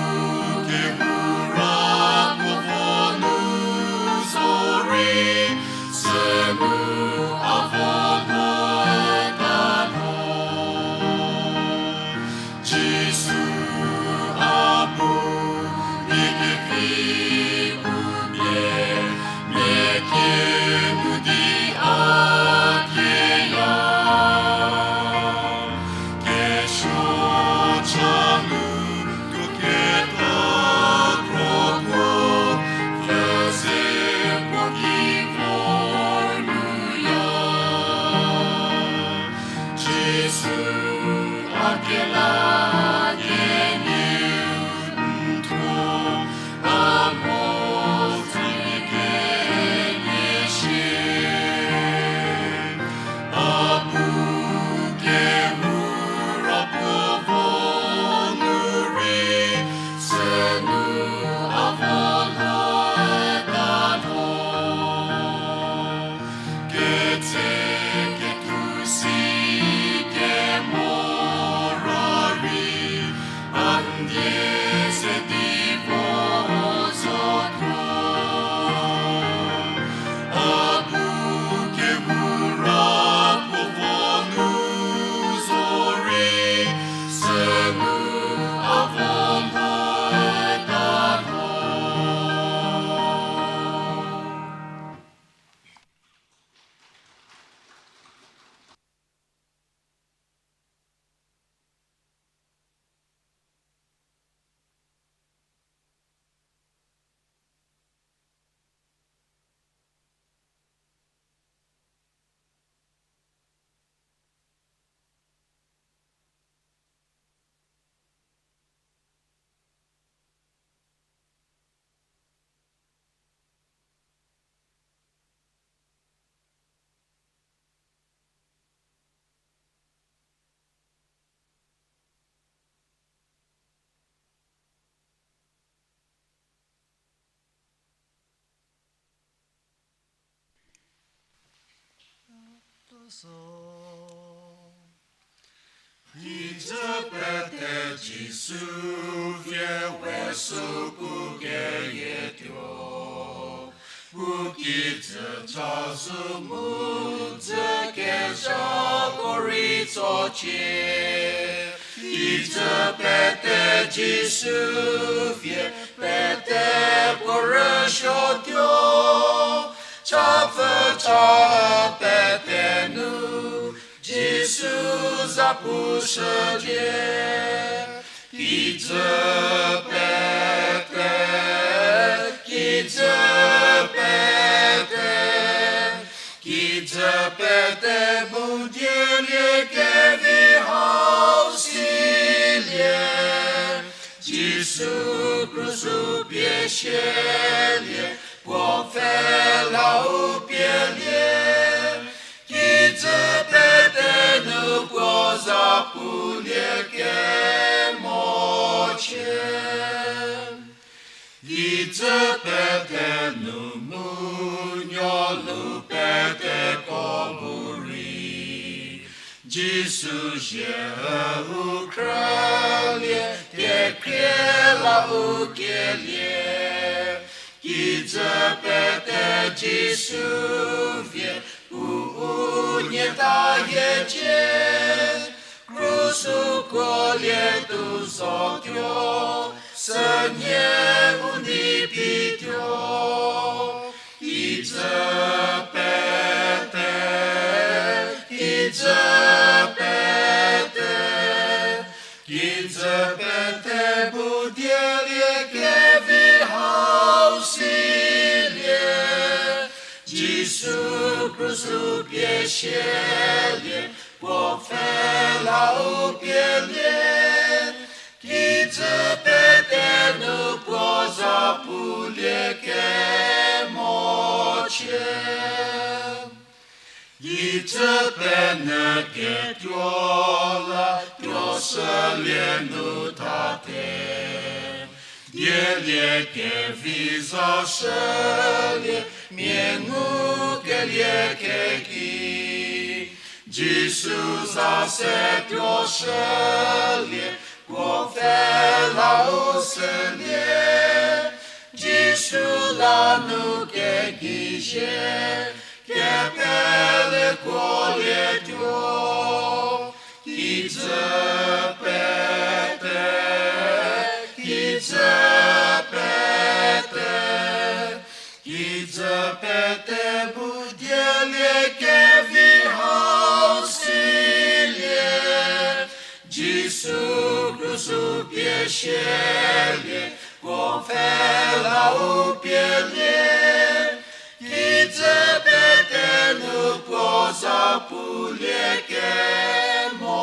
kehou ra puo vo nu zorei, sünu a vo lhota lho. Jisu a bu, mia kevi bu pie, mia kie nu di a kieya. Kesuo cha nu tuo keta kropuo, pfhüse puo ki vor nuya. Jisu a kela kenieu n thuo, a mo zhü kenie shie. A bu kehou ra puo vo nu rei, sünu a vo lhota lho. Ketse kethu sikemo rari, a n die se di vo zotuo. A bu kehou ra puo vo nu zorei, sünu a vo lhota lho. Kijü pete Jisu vie we süku keyietuo. U kijü chazou mu dzü kezhako rei tsocie. Kijü pete Jisu vie pete puo rüsuotuo. Chapfü cha pete nu Jisu za pushücie. Kijü pete, kijü pete, kijü pete mu dielie kevi hau silie. Jisu krusu pie shielie, puo pfhe lau pielie. Kijü pete nu puo za pulie kemochie. Kijü pete nu mu nuo lu peteko bu rei, Jisu zie u khrülie, kekhrie la u kielie. Kijü pete Jisu vie u unie ta hiecie. Krusu kuolietuo zotuo, sünie u nei pituo. Kijü pete, kijü pete, kijü pete bu dielie kevi hau silie. Jisu krus-u pie shielie, puo pfhe la u pielie, kijü pete nu puo za pulie kemochie. Kijü penyü ketuo la tuo shülie nu thate. Dielie kevi za shülie, mia ngu kelie keki. Jisu za se tuo shülie, puo pfhe la u shülie. Jisu la nu kekishie, kepele kuolietuo. Kijü pete, kijü pete, kijü pete bu dielie kevi hau silie. Jisu krus-u pie shielie, puo pfhe la u pielie. Kijü pete nu puo za pulie kemochie.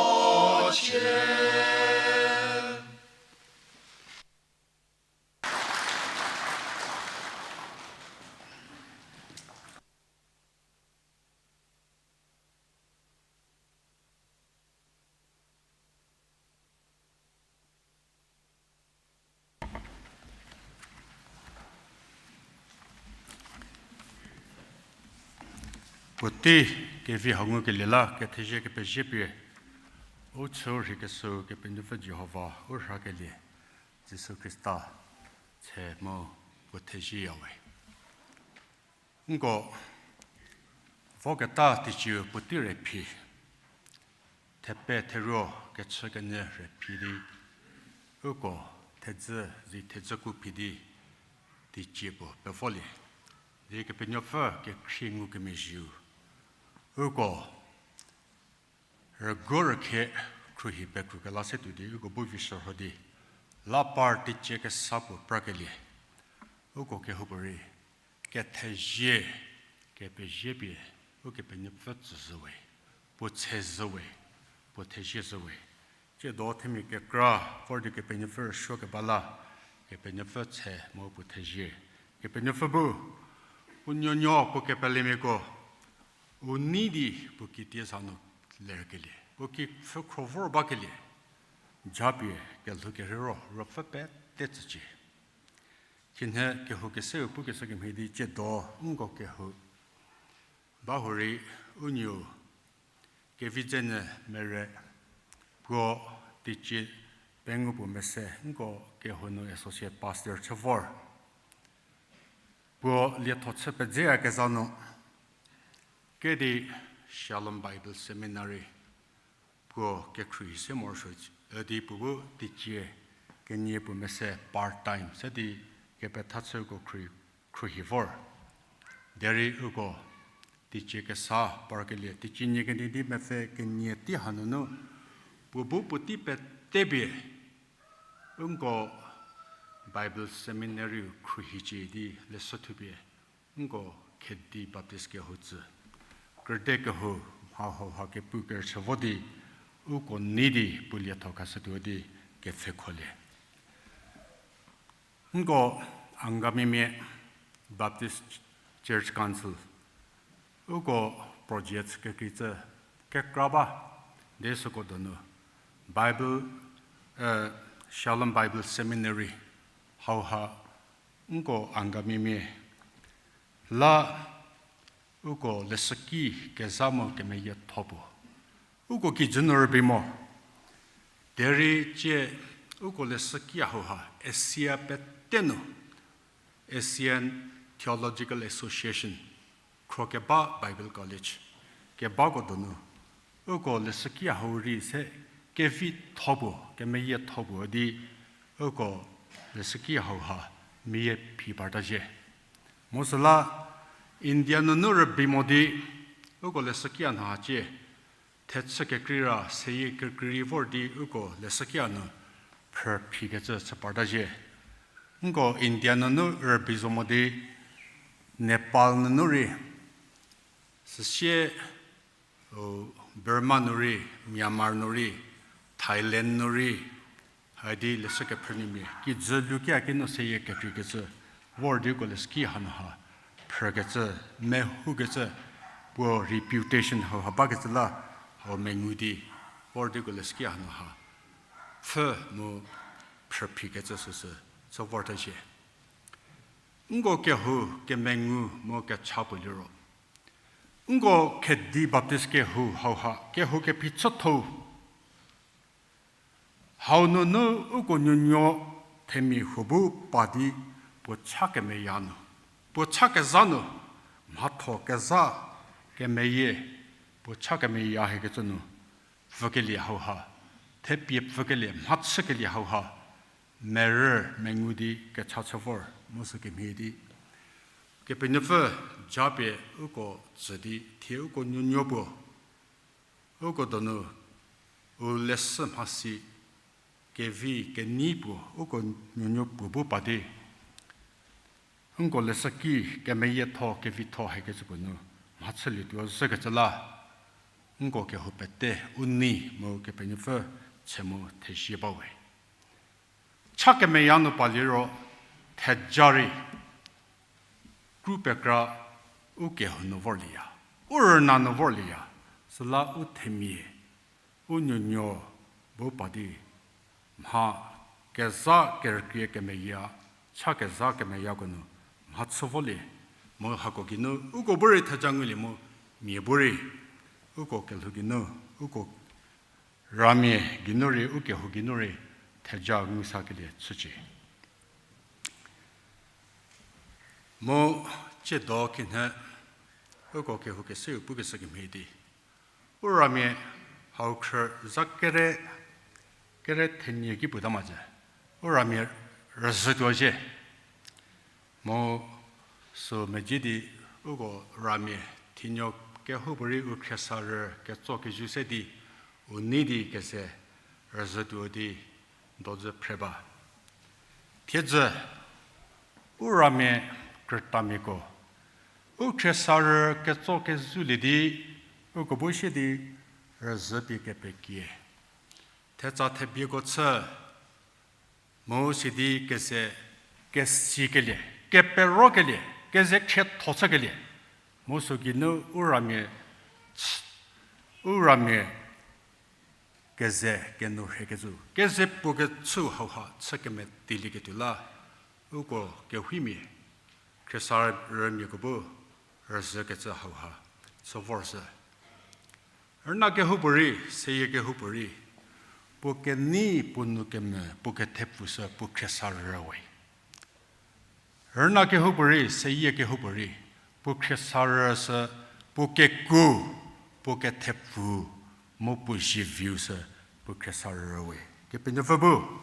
Puotei kevi hau ngukelie la kethezie kepezie pie, u chü rheikeshüu Kepenuopfü Jihova u rhakelie Jisu Khrista tshe mu puo thezieyawe. Nko voketa teiciu puotei rei phi, thepe theruo kechükenyü rei phi di, uko thedzü zi thedzü ku phi di teicie puo pevolie. Di Kepenuopfü kekhrie ngukemezhieu, uko rüguo rükhe khruohi pekrukela se tuo di uko bu vishürho di, la par teicie kesa puo prakelie. Uko kehoupuorei kethezie kepezie pie Ukepenuopfü tsüzhüwe, puo tshezhüwe, puo theziezhüwe. Tsiedo themia kekra vor di Kepenuopfü rüsuo keba la, Kepenuopfü tshe mu puo thezie. Kepenuopfü bu u nuonuo puo kepelemiako u nei di puo kitie za nu lerkelie, u kipfhü khro vor bakelie, japie kelhou kerheiro ruopfü pete tsücie. Khinhie kehou keseu pukeshü kemhie di tsiedo nko kehou ba hurei u nuo Kevidzenyü Mere, puo teicie pengou puo mese nko kehou nu associate pastor chü vor. Puo lietho chü pedzeyakezha nu kedi Shalom Bible Seminary puo kekhruohi se morosuo, üdi puo bu teicie kenie puo mese part time se di kepethachüko khruohi vor. Derei uko teicie kesa parkelie, teicie nie kenie di mepfü kenie tei hanunu puo bu puotei pete pie nko Bible Seminary khruohicie di leshü thupie nko Khedi Baptist kehou tsü, krüde kehou mha hauha kepu kerüchü vo di uko nei di puo lietho khashütuo di kepfhekholie. Nko Angamimia Baptist Church Council uko project kekreicü kekra ba, de süko donu Bible, eh, Shalom Bible Seminary hauha nko Angamimia la uko leshüki kezha mu kemeyietho puo uko kijü nu rübei mo. Derei tsie uko leshüki hauha Asia pete nu Asian Theological Association khro keba Bible College kebako donu uko leshüki hau rei se kevitho puo, kemeyietho puo di uko leshüki hauha meyie phi parta zhie. Mu süla India nunu rübei mo di uko leshüki hanu hacie thechü kekreira seyie kekreirei vor di uko leshüki hanu phrü phikecü chü parta zhie. Nko India nunu rübei zo mo di Nepal nunu rei Süsie, u, Burma nu rei, Myanmar nu rei, Thailand nu rei, haidi leshü kephrünuomia kijü lukia kinu seyie kekreikecü, vor di uko leshüki hanu ha phrükecü, mehoukecü, puo reputation hauha bakecü la, hau mengu di, vor di uko leshüki hanu ha pfhü mu phrüphikecü süsü, sü vorta shie. Nko kehou kemengu mu kecha puo liro, nko Khedi Baptist kehou hauha kehou kephi chütho. Hau nunu uko nuonuo themia huo bu pa di puo cha kemeya nu, puo cha kezha nu, mhatho kezha kemeyie, puo cha kemeya hiekecü nu, pfükelie hauha, thepie pfükelie, mhachükelie hauha, merü mengu di kecha chü vor mu sü kemhie di, Kepenuopfü japie uko tsü di thie uko nuonuo puo, uko donu u leshü mhasi kevi kenei puo uko nuonuo puo bu pa di, nko leshüki kemeyietho kevitho hakecü puo nu mhachülietuo zhükecü la, nko kehou pete u nei mu Kepenuopfü che mu thezie bawe. Cha kemeya nu pa liro, theja rei kru pekra u kehou nu vorlieya, u rüna nu vorlieya, süla u themia, u nuonuo bu pa di, mha kezha kerükrie kemeya, cha kezha kemeyako nu mhachü volie, mu hako geinu uko bu rei theja ngulie mu, mia bu rei uko kelhou geinu, uko ramia geinu rei, u kehou geinu rei theja ngu sakelie chücie. Mu tsiedo khinhie uko kehou keseu pukeshü kemhie di, u ramia hau khrü za kere, kere thenie ki puta ma ze, u ramia rüzhütuo zhie. Mu sü medzi di uko ramia thinuo kehoupuorei u khriesarü ketso kezhü se di u nei di keze rüzhütuo di dozü phre ba. Thiedzü u ramia krütamiako u khriesarü ketso kezhülie di uko bu sie di rüzhü pie kepekie, thetsa thebieko chü, mu sidi keze kesikelie, keperokelie, keze khrietho chükelie, mu sü geinu u ramia, u ramia keze kenu rhekecü, keze puo kechü hauha chü kemetilieketuo la, uko kehoumia, khriesarümiako bu rüzhükecü hauha chü vorshü. Rüna kehoupuorei, seyie kehoupuorei, puo kenei puo nou kemvü puo kethepfu sü puo khriesarü we. Rüna kehoupuorei, seyie kehoupuorei, puo khriesarü sü puo kekuo, puo kethepfu, mu puo zieviu sü puo khriesarü we. Kepenuopfü bu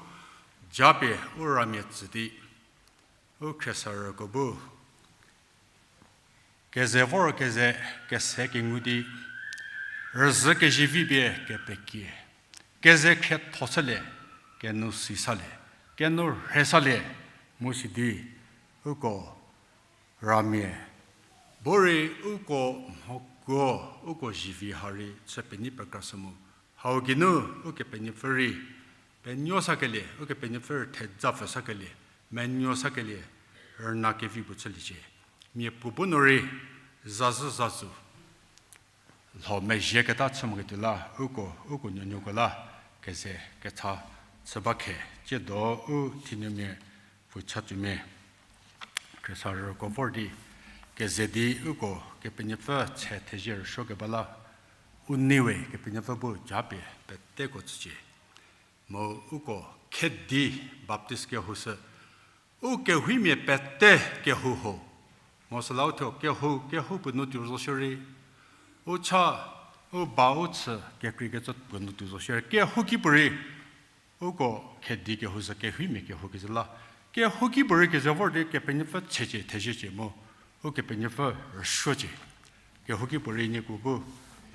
japie u ramia tsü di u khriesarüko bu keze vor keze kese kengu di rüzhü kezhüvi pie kepekie, keze khrietho chülie, kenu si salie, kenu rhe salie, mu sidi uko ramia, borei uko mhokuo, uko zievi ha rei chü penei pekrashü mu, hau geinu Ukepenuopfü rei penuo sakelie, Ukepenuopfü rei thejapfü sakelie, menuo sakelie, rüna kevi puo chüliecie. Mia puo bu nu rei zazhü zazu lho mezhieketa chü moketuo la, uko, uko nuonuoko la keze kecha chü ba khe, tsiedo u thinuomia puo chatuomia khriesarüko vor di keze di uko Kepenuopfü che thezie rüsuokeba la, u nei we Kepenuopfü bu japie peteko tsücie. Mu uko Khedi Baptist kehou sü u kehoumia pete kehou ho. Mu süla u thuo kehou, kehou puo nu tuo zo shierei, u cha, u ba u chü kekreikecü puo nu tuo zo shierei, kehouki puorei uko Khedi kehou sü kehoumia kehou kecü la, kehouki puorei keze vor di Kepenuopfü checie, theziecie mu Ukepenuopfü rüsuocie. Kehouki puorei nieko bu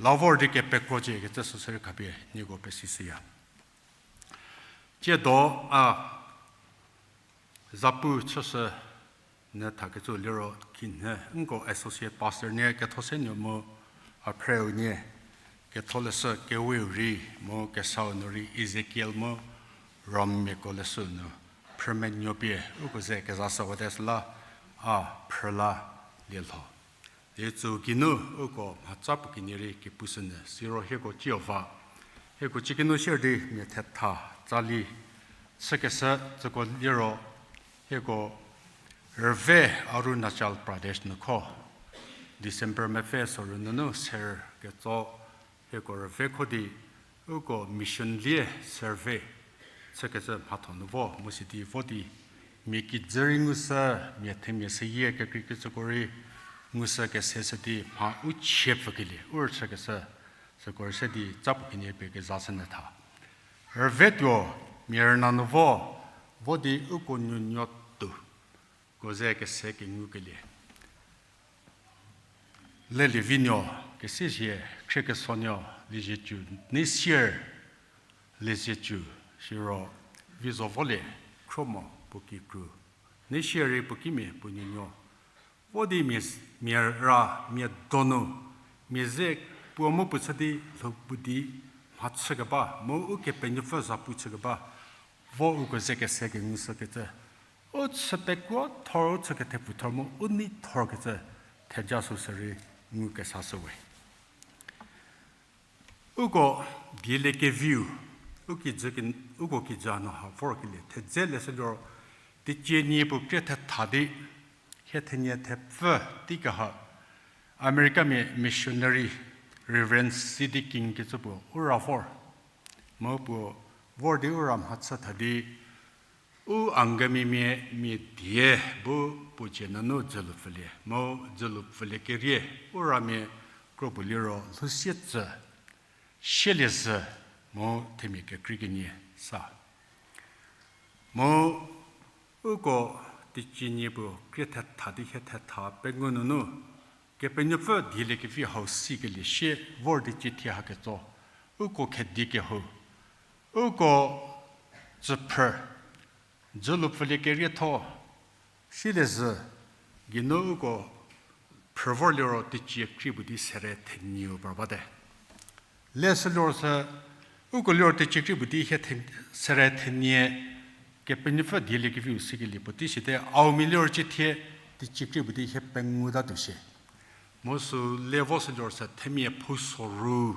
la vor di kepekrocie kecü süsü rei khapie nieko pesishüya. Tsiedo a zapu chüshü nyü thakecü liro khinhie nko associate pastor nie ketho se nuo mu A phrüu nie, ketholeshü keweu rei, mu kesau nu rei Ezekiel mu Rommiako leshü nu, phrümenuo pie, uko ze kezashüwate süla, a phrüla lielho. Di tsü geinu, uko mhatsa puo kenie rei kepushünyü, siro hieko tsiu va. Hieko chikinu sier di mia thetha, tsali, chükeshü, tsüko liro, hieko rüve Arunachal Pradesh nu kho, December mepfü sorü nunu ser ketso, hieko rüve kho di, uko mission lie survey chükecü mhatho nu vo, mu sidi vo di, mia kijü rei ngushü, mia themia seyie kekreikecüko rei ngushü kese sidi mha u chie pfükelie, u rüchükeshü, süko rei se di tsa puo kenie pie kezashünyü tha. Rüve tuo, mia rüna nu vo, vo di uko nuonuo tuo, ko ze kese kengukelie. Lelievinuo, kesizhie, khriekesonuo, lieziecü, nei sier, lieziecü, siro, vi zo volie, khro mo, puo kikru, nei sier rei puo kimia, puo nuonuo. Vo di mia, mia ra, mia donu, mia ze puo mu puo chü di lhou pu di mhachükeba, mu Ukepenuopfü za pu chükeba, vo uko ze kese kengushükecü. U chü pekuo thor, u chü kethepfu thor mu u nei thorkecü theja süsü rei ngukesashü we. Uko dieliekeviu, u kijü ki, uko kijü nu ha vorkelie thedze leshü liro, teicie nie puo krie thetha di, hie thenie thepfü teiki ha, Americamia missionary Reverend C D King kecü puo u ra vor. Mu puo vor di u ra mhachü tha di, u Angamimia mia die bu puo cie nunu dzülu pfülie, mu dzülu pfülie kerie, u ramia kro puo liro lhousie tsü, sielie zhü, mu themia kekrei kenie sa. Mu uko teicie nie puo krie thetha di hie thetha pengou nunu, Kepenuopfü dieliekevi hau sikelie sie vor di cie thie haketso, uko khedi kehou, uko tsüphrü, dzülu pfülie kerietho, sielie zhü, geinu uko phrü vor liro teicie krie puo di sere thenieu par bate. Leshü liro sü, uko liro teicie krie puo di hie the-, sere thenie, Kepenuopfü dieliekeviu sikelie puotei site, Aomia liro cie thie teicie krie puo di hie pengou tatuo shie. Mu sü le vo sü liro sü themia phouso ru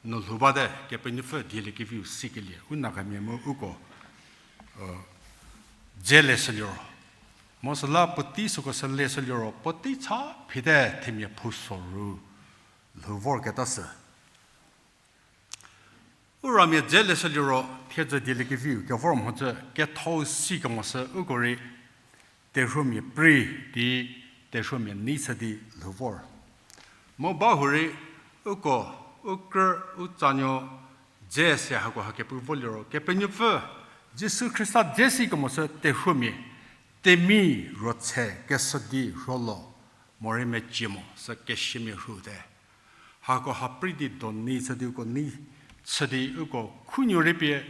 nu lhou bate, Kepenuopfü dieliekeviu sikelie, u Nagamia mu uko, dze leshü liro. Mu süla puotei süko sü leshü liro, puotei cha phite themia phouso ru lhou vorketa sü. U ramia dze leshü liro, thiedzü dieliekeviu kevor mhodzü kethou si kemo sü uko rei, terhuomia prei di, terhuomia nei chü di lhou vor. Mu ba hurei, uko, u krü, u tsanuo, dze se hako ha kepu vo liro, Kepenuopfü, Jisu Khrista dze si kemo sü terhuomia, temi ruotshe keshü di rhuo lo, morei mecie mo sü kesiamia rhu te. Hako ha prei di donei chü di uko nei chü di uko khunuo rei pie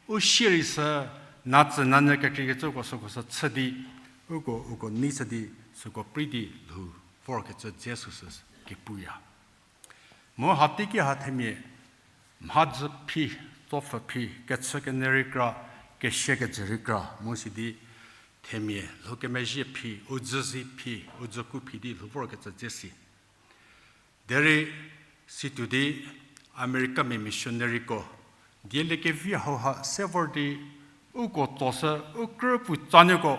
u sie rei sü natsü nanyü kekreikecüko süko sü chü di uko, uko nei chü di süko prei di lhou vorkecü dze süsü kepuya. Mu hateiki ha themia mhadzü phi, tsopfü phi, kechü kenyü rei kra, kesia kejü rei kra, mu sidi themia lhou kemezhie phi, u dzüzi phi, u dzüku phi di lhou vorkecü dze si. Derei situo di Americamia missionaryko dieliekevi hauha se vor di uko tso sü u krü puo tsanuoko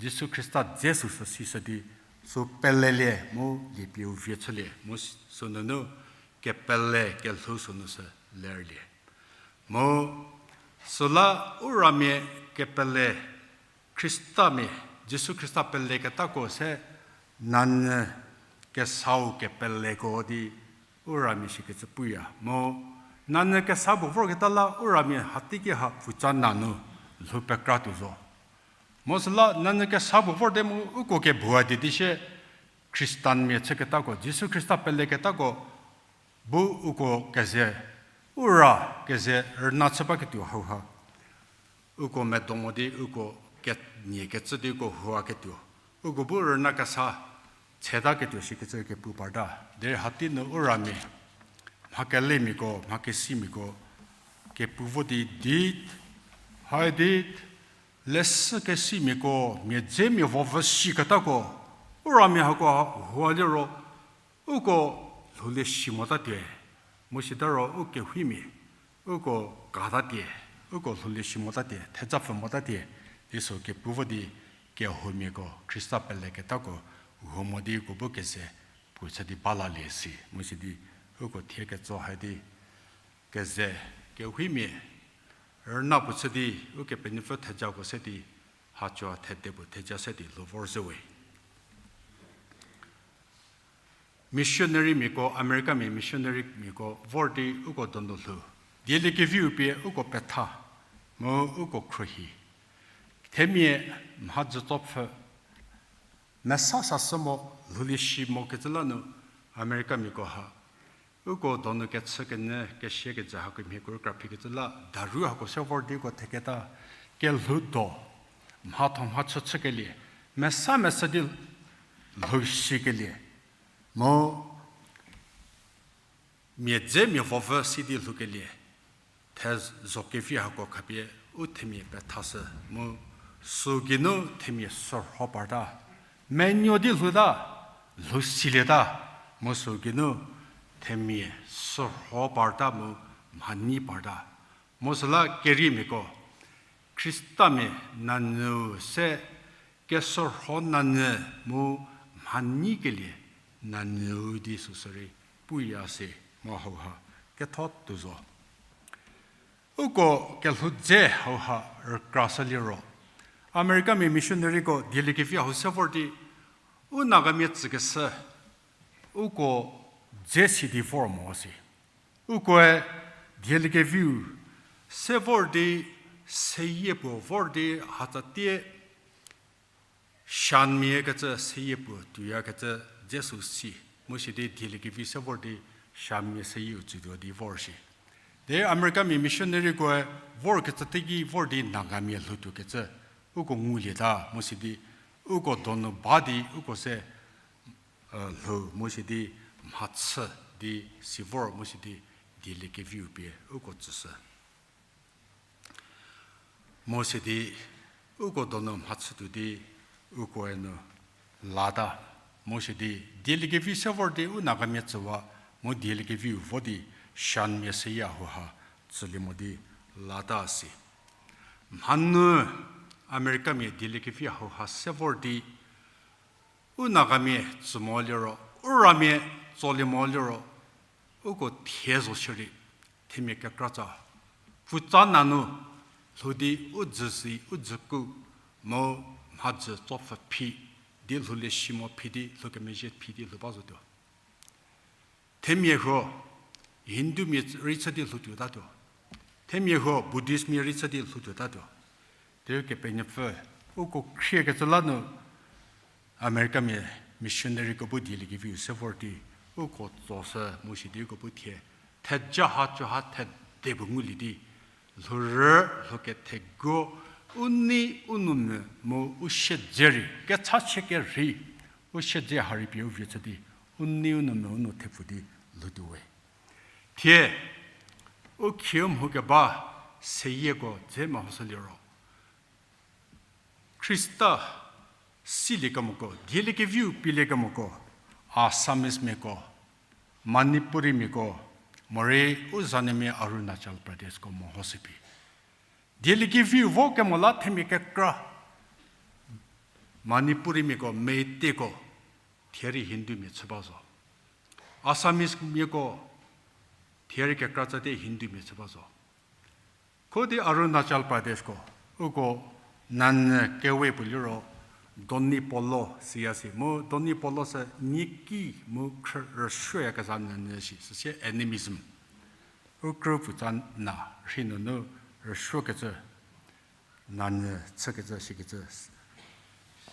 Jisu Khrista dze süsü sishü di sü pelelie mu liepie u vie chülie mu s-, sünunu kepele kelhou sünu sü lerlie. Mu süla u ramia kepele Khristamia, Jisu Khrista peleketako se nanyü kesau kepeleko di u ramia shikecü puya. Mu nanyü kesa puo vorketa la u ramia hateiki ha pfutsa nanu lhou pekra tuo zo. Mu süla nanyü kesa puo vor te mu uko kebua di di sie Khristanmia chüketako, Jisu Khrista peleketako bu uko keze, u ra keze rüna chü baketuo hauha. Uko medo mo di uko kenie kecü di uko hua ketuo. Uko bu rüna kesa setaketuo shikecü kepu parta. Derei hatei nu u ramia, mha kelemiako, mha kesimiako, kepu vo di di, hai di, leshü kesimiako, mia dze mia vovü shiketako, u ramia hako hua liro, uko lhoulie shi motatie, mu sita ro u kehuimia, uko katatie, uko lhoulie shi motatie, thejapfü motatie, di sü kepu vo di kehomiako, Khrista peleketako, huo mo di uko bu keze, puo chü di balalie si, mu sidi, uko thie ketso hai di, keze, kehuimia, rüna puo chü di, Ukepenuopfü thejako se di, haco thede puo theja se di lhou vor zhüwe. Missionarymiako, Americamia missionarymiako vor di uko donu lhou. Dieliekeviu pie uko petha, mu uko khruohi. Themia mhadzü tsopfü, mesa sashü mo, lhoulie shi mokecü la nu, Americamiako ha uko donu kechü kenyü kesia kejü hako mhie kuru kraphi kecü la, daru hako se vor di uko theketa, kelhou do, mhatho mhachü chükelie, mesa mesü di lhou shikelie, mu mia dze mia vovü si di lhoukelie, thezho kevi hako khapie u themia pethashü mu sü geinu themia sürho parta, menuo di lhouta, lhou silieta, mu sü geinu themia sürho parta mu mhanyi parta. Mu süla keriemiako, Khristamia nanyü se kesürho nanyü mu mhanyikelie nanyü di süsürei puya se mu hauha ketho tuo zo. Uko kelhou dze hauha rükrashü liro, Americamia missionaryko dieliekevi hau se vor di, u Nagamia tsükeshü, uko dze si di vor mo si. Ukoe dieliekeviu se vor di seyie puo vor di hatsatie Shanmia kecü seyie puo tuoyakecü dze sü si. Mu sidi dieliekevi se vor di Shanmia seyieu tsütuo di vor shi. De Americamia missionarykoe vorkecü teiki vor di Nagamia lhoutuokecü uko ngulieta mu sidi uko donu ba di uko se lhou mu sidi mhachü di si vor mu sidi dieliekeviu pie uko tsüshü. Mu sidi uko donu mhachütuo di ukoe nu lata. Mu sidi dieliekevi se vor di u Nagamia tsüwa mu dieliekeviu vo di Shanmia seyieu hauha tsülie mo di lata si. Mhanu Americamia dieliekevi hauha se vor di u Nagamia tsü mo liro, u ramia tsolie mo liro, uko thie zo shierei, themia kekratsa, pfutsa nanu lhou di u dzüzi u dzüku mu mhadzü tsopfü phi di lhoulie shi mo phi di lhoukemezhie phi di lhou ba zotuo. Themia huo Hindumia rei chü di lhoutuotatuo. Themia huo Buddhistmia rei chü di lhoutuotatuo. Derei Kepenuopfü uko khriekecü la nu Americamia missionaryko bu dieliekeviu se vor di uko tsoshü mu sidi uko bu thie theja ha co ha thede puo ngulie di lhourü lhou ketheguo u nei u nou mvü mu u siedze rei kecha chie kerhei u siedze ha rei pie u vie chü di u nei u nou mvü u nou thepfu di lhoutuo we. Thie u khieu mhou keba seyieko dze mehoshü liro Khrista siliekemoko, dieliekeviu pieliekemoko, Assamesemiako, Manipurimiako, morei u zanuomia Arunachal Pradeshko mehoshü phi. Dieliekeviu vo kemo la themia kekra, Manipurimiako, Meiteiko, thie rei Hindumia chü ba zo. Assamesemiako, thie rei kekra tsatie Hindumia chü ba zo. Kho di Arunachal Pradeshko, uko nanyü kewe puo liro, Donyi Polo siya si. Mu Donyi Polo sü nyiki mu khrü rüsuoyakezha nanyü si, süsie animism. U krü pfutsa na rhei nunu rüsuokecü nanyü chükecü shikecü,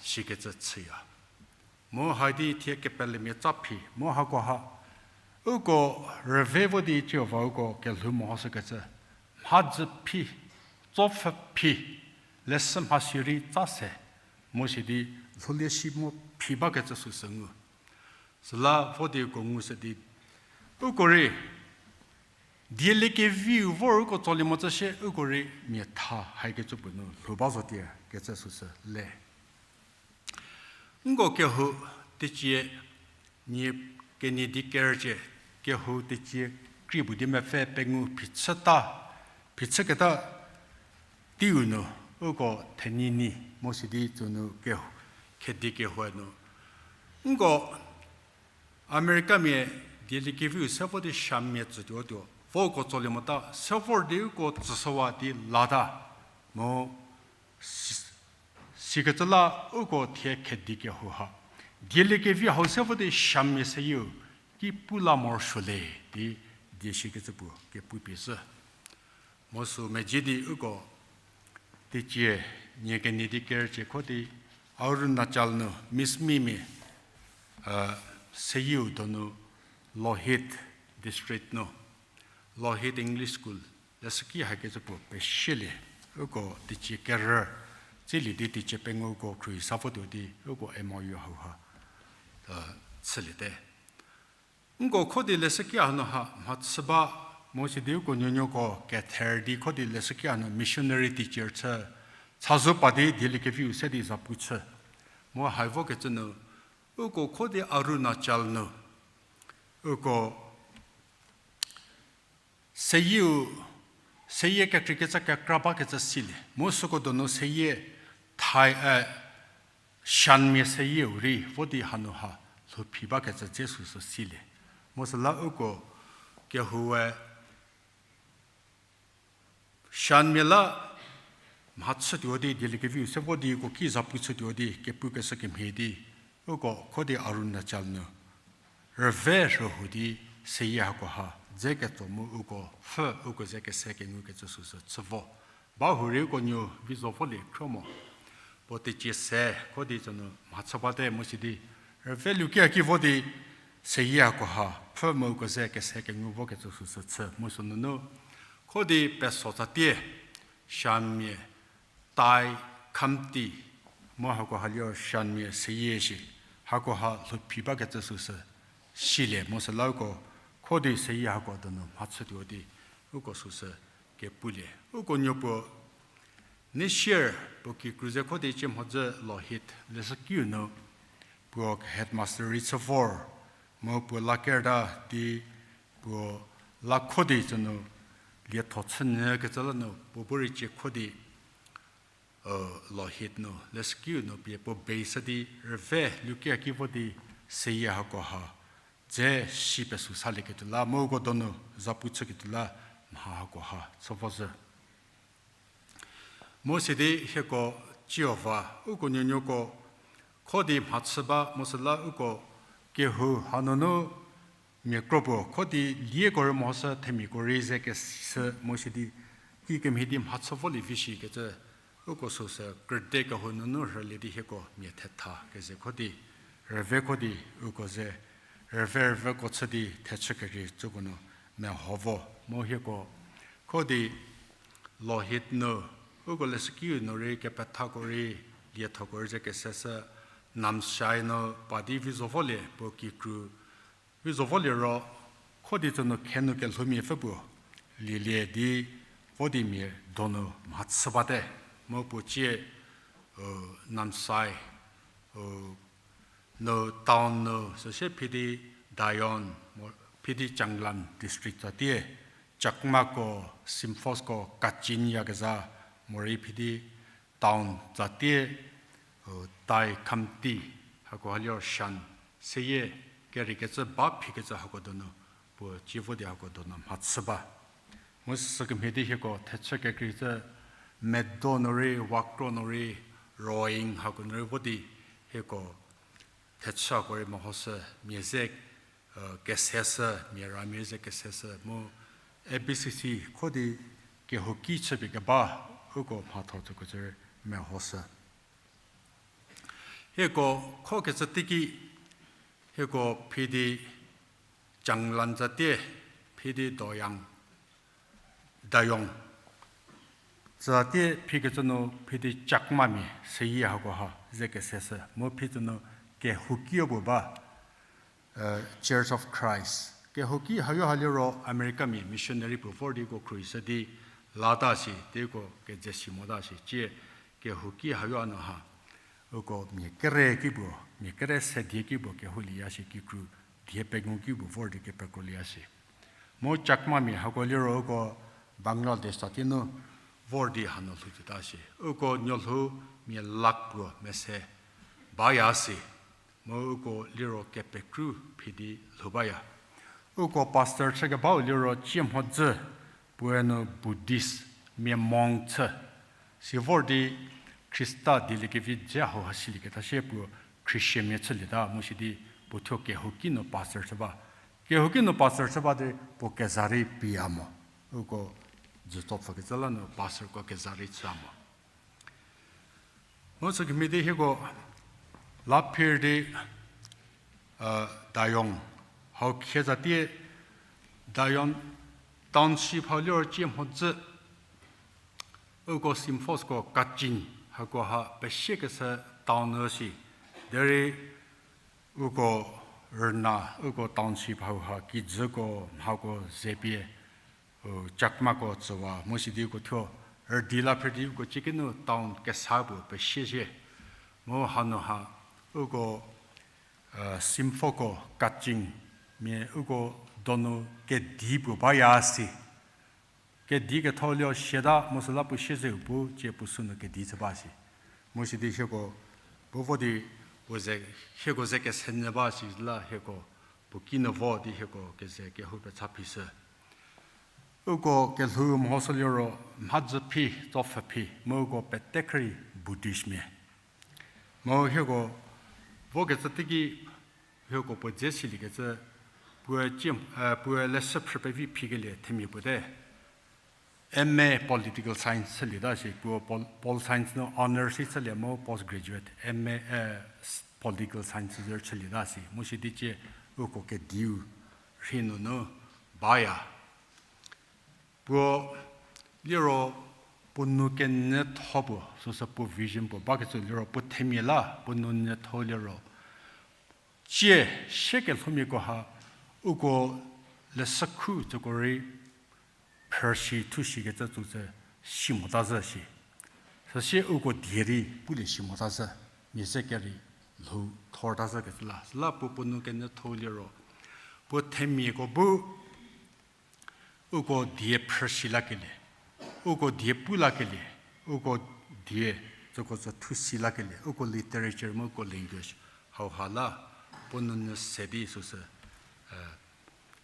shikecü chüya. Mu haidi thie kepelemia tsa phi, mu hako ha uko rüve vo di Jihova uko kelhou mehoshükecü, mhadzü phi, tsopfü phi, leshü mhasi rei tsa se, mu sidi lhoulie shi mo phi bakecü süsü ngu. Süla vo di uko ngushü di, uko rei dieliekeviu vor uko tsolie mo tsü shie uko rei mia tha haikecü puo nu lhou ba zotie kecü süsü le. Nko kehou tecie nie kenie di kerücie, kehou tecie krie puo di mepfü pengou phichüta, phichüketa teiu nu, uko thenyi nyi, mo sidi tsünu kehou, Khedi kehou nu. Nko Americamia dieliekeviu se vo di Shanmia tsütuo tuo. Vo uko tsolie mota, se vor di uko tsüshüwa di lata. Mo si-, sikecü la uko thie Khedi kehou ha dieliekevi hau se vo di Shanmia seyieu ki pu la morosuo le di die shikecü puo kepupie shü. Mo sü mezhie di uko teicie nie kenie di kerücie kho di Arunachal nu Mismimia seyieu donu Lohit district nu Lohit English School leshüki hakecü puo pesielie. Uko teicie kerü tsilie di teicie pengou uko khruohi sa votuo di uko M O U hauha chüliete. Nko kho di leshüki hanu ha mhachü ba, mo sidi uko nuonuoko kether di kho di leshüki hanu missionary teacher chü, chazou pa di dieliekeviu se di zapu chü. Mo hai vokecü nu, uko kho di Arunachal nu uko seyieu, seyie kekreikecü kekra bakecü silie. Mu süko donu seyie thai, Shanmia seyieu rei vo di hanu ha lhouphi bakecü dze süsü silie. Mu süla uko kehoue Shanmia la mhachütuo di dieliekeviu se vo di uko ki zapu chütuo di kepukeshü kemhie di uko kho di Arunachal nu rüve rühou di seyie hakoha dze ketso mu uko pfhü uko ze kese kengukecü süsü chü vo. Ba hurei uko nuo vi zo volie khro mo. Puo teicie se kho di tsünu mhachü bate mu sidi rüve lukia ki vo di seyie hakoha pfhü mu uko ze kese kengu vokecü süsü chü mu sünunu kho di peso tsatie Shanmia, Tai, Khamti, mu hakoha liro Shanmia seyie shi hakoha lhouphi bakecü süsü silie. Mu süla uko kho di seyie hako donu mhachütuo di uko süsü kepulie. Uko nuo puo Nishir puo kikru ze kho di cie mhodzü Lohit leshükiu nu puo headmaster rei chü vor, mu puo la kerta di puo la kho di tsünu lietho chünyükecü la nu puo bu rei cie kho di Lohit nu leshükiu nu pie puo base di rüve lukia ki vo di seyie hakoha dze si pesu salieketuo la mu uko donu zapu chüketuo la mha hakoha chü vo zhü. Mu sidi hieko tsiova uko nuonuoko kho di mhachü ba mu süla uko kehou hanunu mia kro puo kho di lieko rei mhoshü themiako rei ze kesishü mu sidi kikemhie di mhachü volie vi shikecü uko süsü krüde kehou nunu rhülie di hieko mia thetha keze kho di rüve kho di uko ze rüve rüveko chü di thechü kerei tsüko nu meho vo mu hieko kho di Lohit nu uko leshükiu nu rei kepethako rei liethoko rei ze keseshü Namsai nu pa di vi zo volie puo kikru vi zo volie ro kho di tsünu khenu kelhoumia pfü puo lielie di vo di mia donu mhachü bate mu puo cie Namsai nu town nu süsie phidi Dayon, phidi Changlang district tsatie, Chakmako, Simphosko, Kachin yakezha, morei phidi town tsatie, Tai Khamti, hakoha liro Shan, seyie kereikecü ba phikecü hako donu puo cie vo di hako donu mhachü ba. Mu sükemhie di hieko thechü kekreikecü medo nu rei, wakro nu rei, Roing hako nu rei vo di hieko thechüko rei mehoshü, mia ze keseshü, mia ramia ze keseshü mu A B C C kho di kehouki chüpie keba uko mhatho tsüko cü rei mehoshü. Hieko khokecü teiki hieko phidi Changlang tsatie, phidi Doyang, Dayong tsatie phikecü nu phidi Chakmamia seyie hakoha ze keseshü mu phi tsünu kehouki puo ba Church of Christ. Kehouki hayo ha liro Americamia missionary puo vor di uko khruohishü di lata shi, di uko keze si mota shi, cie kehouki hayo ha nu ha uko mia kere ki puo, mia kere se die ki puo kehoulieya shi, kikru die pengou ki puo vor di kepekrolie shi. Mu Chakmamia hako liro uko Bangladesh ta tei nu vor di hanu lhou tuota shi. Uko nuolhou mia lakh puo mese baya shi. Mu uko liro kepekru phi di lhou baya. Uko pastor chükebau liro cie mhodzü, puoe nu Buddhist mia monk chü. Si vor di Khrista dieliekevi dze hau ha silieketa shie puo Christianmia chülieta mu sidi puo thuo kehouki nu pastor chü ba. Kehouki nu pastor chü ba di puo keza rei pia mo. Uko dzütso pfükecü la nu pastorko keza rei chü mo. Mu sükemhie di hieko la phir di, Dayong, hau khie zatie Dayong township hau liro cie mhodzü, uko Simphos ko Kachin hako ha pesiekeshü town üsi. Derei uko rüna, uko township hau ha kijüko mhako ze pie, Chakmako tsüwa mu sidi uko thuo rüdi la phir di uko ciekinu town kesa puo pesie shie. Mu hanu ha uko, Simphos ko Kachin mia uko donu kedi puo baya si. Kedi ketho lio siata mu süla puo siezeu pu cie puo sünu kedi chü ba si. Mu sidi hieko bu vo di puo ze, hieko ze kesenyü ba si la hieko puo kinu vo di hieko keze kehou pecha phishü. Uko kelhou mhoshü liro mhadzü phi, tsopfhü phi, mu uko pete khri Buddhistmia. Mu hieko vokecü teiki hieko puo dze siliekecü, puoe, puoe leshü phrü pevi phikelie themia puo te. M A Political Science chülieta shi, puo pol-, Pol Science nu honours si chülie mu post graduate M A, Political Science zü chülieta shi. Mu sidi cie uko kediu rhi nunu baya. Puo liro puo nou kenyütho puo, süsü puo vision puo bakecü liro puo themia la puo nou nyütho liro cie siekelhoumiako ha uko leshükhu tsüko rei phrüsi thusikecü tsütsü si mota zhü shi. Süsie uko die rei pulie si mota zhü, mia ze kerei lhou thorta zhükecü la. Süla puo puo nou kenyütho liro puo themiako bu uko die phrüsi lakelie, uko die pu lakelie, uko die tsüko tsü thusi lakelie, uko literature mu uko language hauha la puo nounyü se di süsü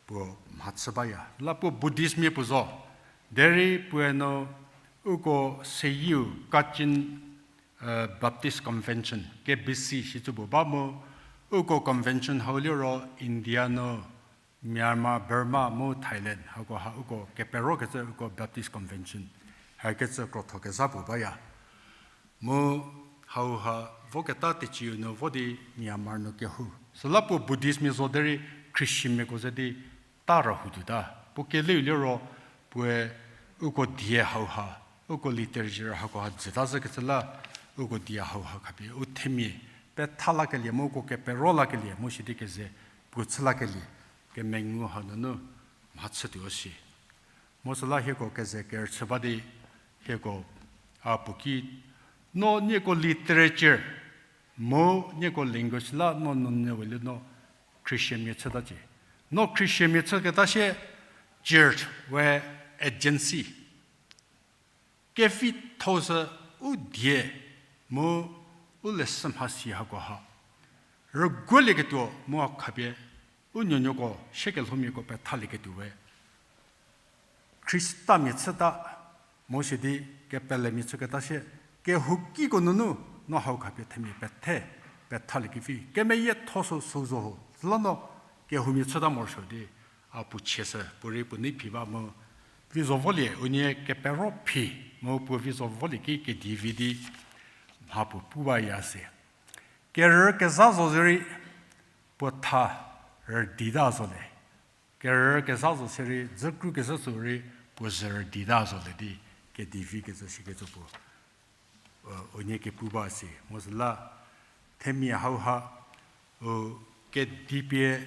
puo mhachü baya. La puo Buddhistmia puo zo. Derei puoe nu uko seyieu Kachin, Baptist Convention, K B C shicü puo ba mu, uko convention hau liro India nu Myanmar, Burma mu Thailand hako ha uko keperokecü uko Baptist Convention hakecü krotho kezha puo baya. Mu hauha voketa teciu nu vo di Myanmar nu kehou. Süla puo Buddhistmia zo derei Christianmiako ze di ta ra hu tuota. Puo keleu liro puoe uko die hauha, uko literature hako ha jüta zhükecü la, uko die hauha khapie u themia petha lakelie mu uko kepero lakelie mu sidi keze puo chü lakelie kemengu hanunu mhachütuo shi. Mu süla hieko keze kerüchü ba di hieko a puo ki, no nieko literature mu nieko language la no nounyü we le no Christianmia chütacie. No Christianmia chüketa sie church we agency kevitho sü u die mu u leshü mhasi hako ha rüguolieketuo mu a khapie u nuonuoko siekelhoumiako pethalieketuo we Khristamia chüta, mu sidi kepelemia chüketa sie, kehoukiko nunu no hau khapie themia pethe pethaliekevi kemeyietho sü sü zo ho, süla no kehoumia chüta morosuo di a puo chieshü, puorei puo nei phi ba mu vi zo volie unie kepero phi, mu puo vi zo volie ki kedi vi di mha puo pu baya se. Kerü kezha zo zorei puo tha rüdita zo le. Kerü kezha zo sirei dzükru kezha zorei puo ze rüdita zo le di kedi vi kezha sikecü puo unie kepu ba se. Mu süla themia hauha u kedipie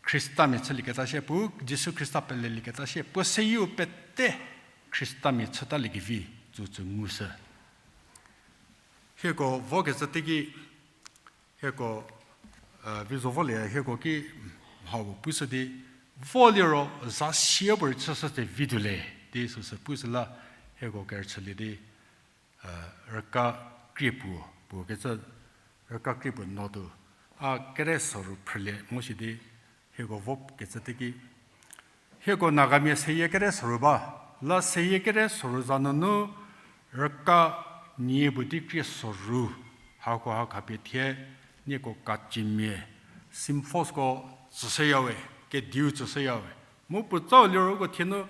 Khristamia chülieketa shie, puo Jisu Khrista pelelieketa shie, puo seyieu pete Khristamia chütaliekevi tsütsü ngushü. Hieko vokecü teiki, hieko, vi zo volie hieko ki mhau pushü di, voliro za sie puorei chüshüte vi tuole, di süsü pushü la, hieko kerüchülie di, rüka krie puo, puo kecü, rüka krie puo no tuo, a kere soru phrülie mo shi di, hieko vokecü teiki, hieko Nagamia seyie kere soru ba, la seyie kere soru za nunu rüka nie puotei krie soru, hako ha khapie thie, nieko kacimia, symphos ko tsüshüyawe, kediu tsüshüyawe. Mu puotsau liro uko thie nu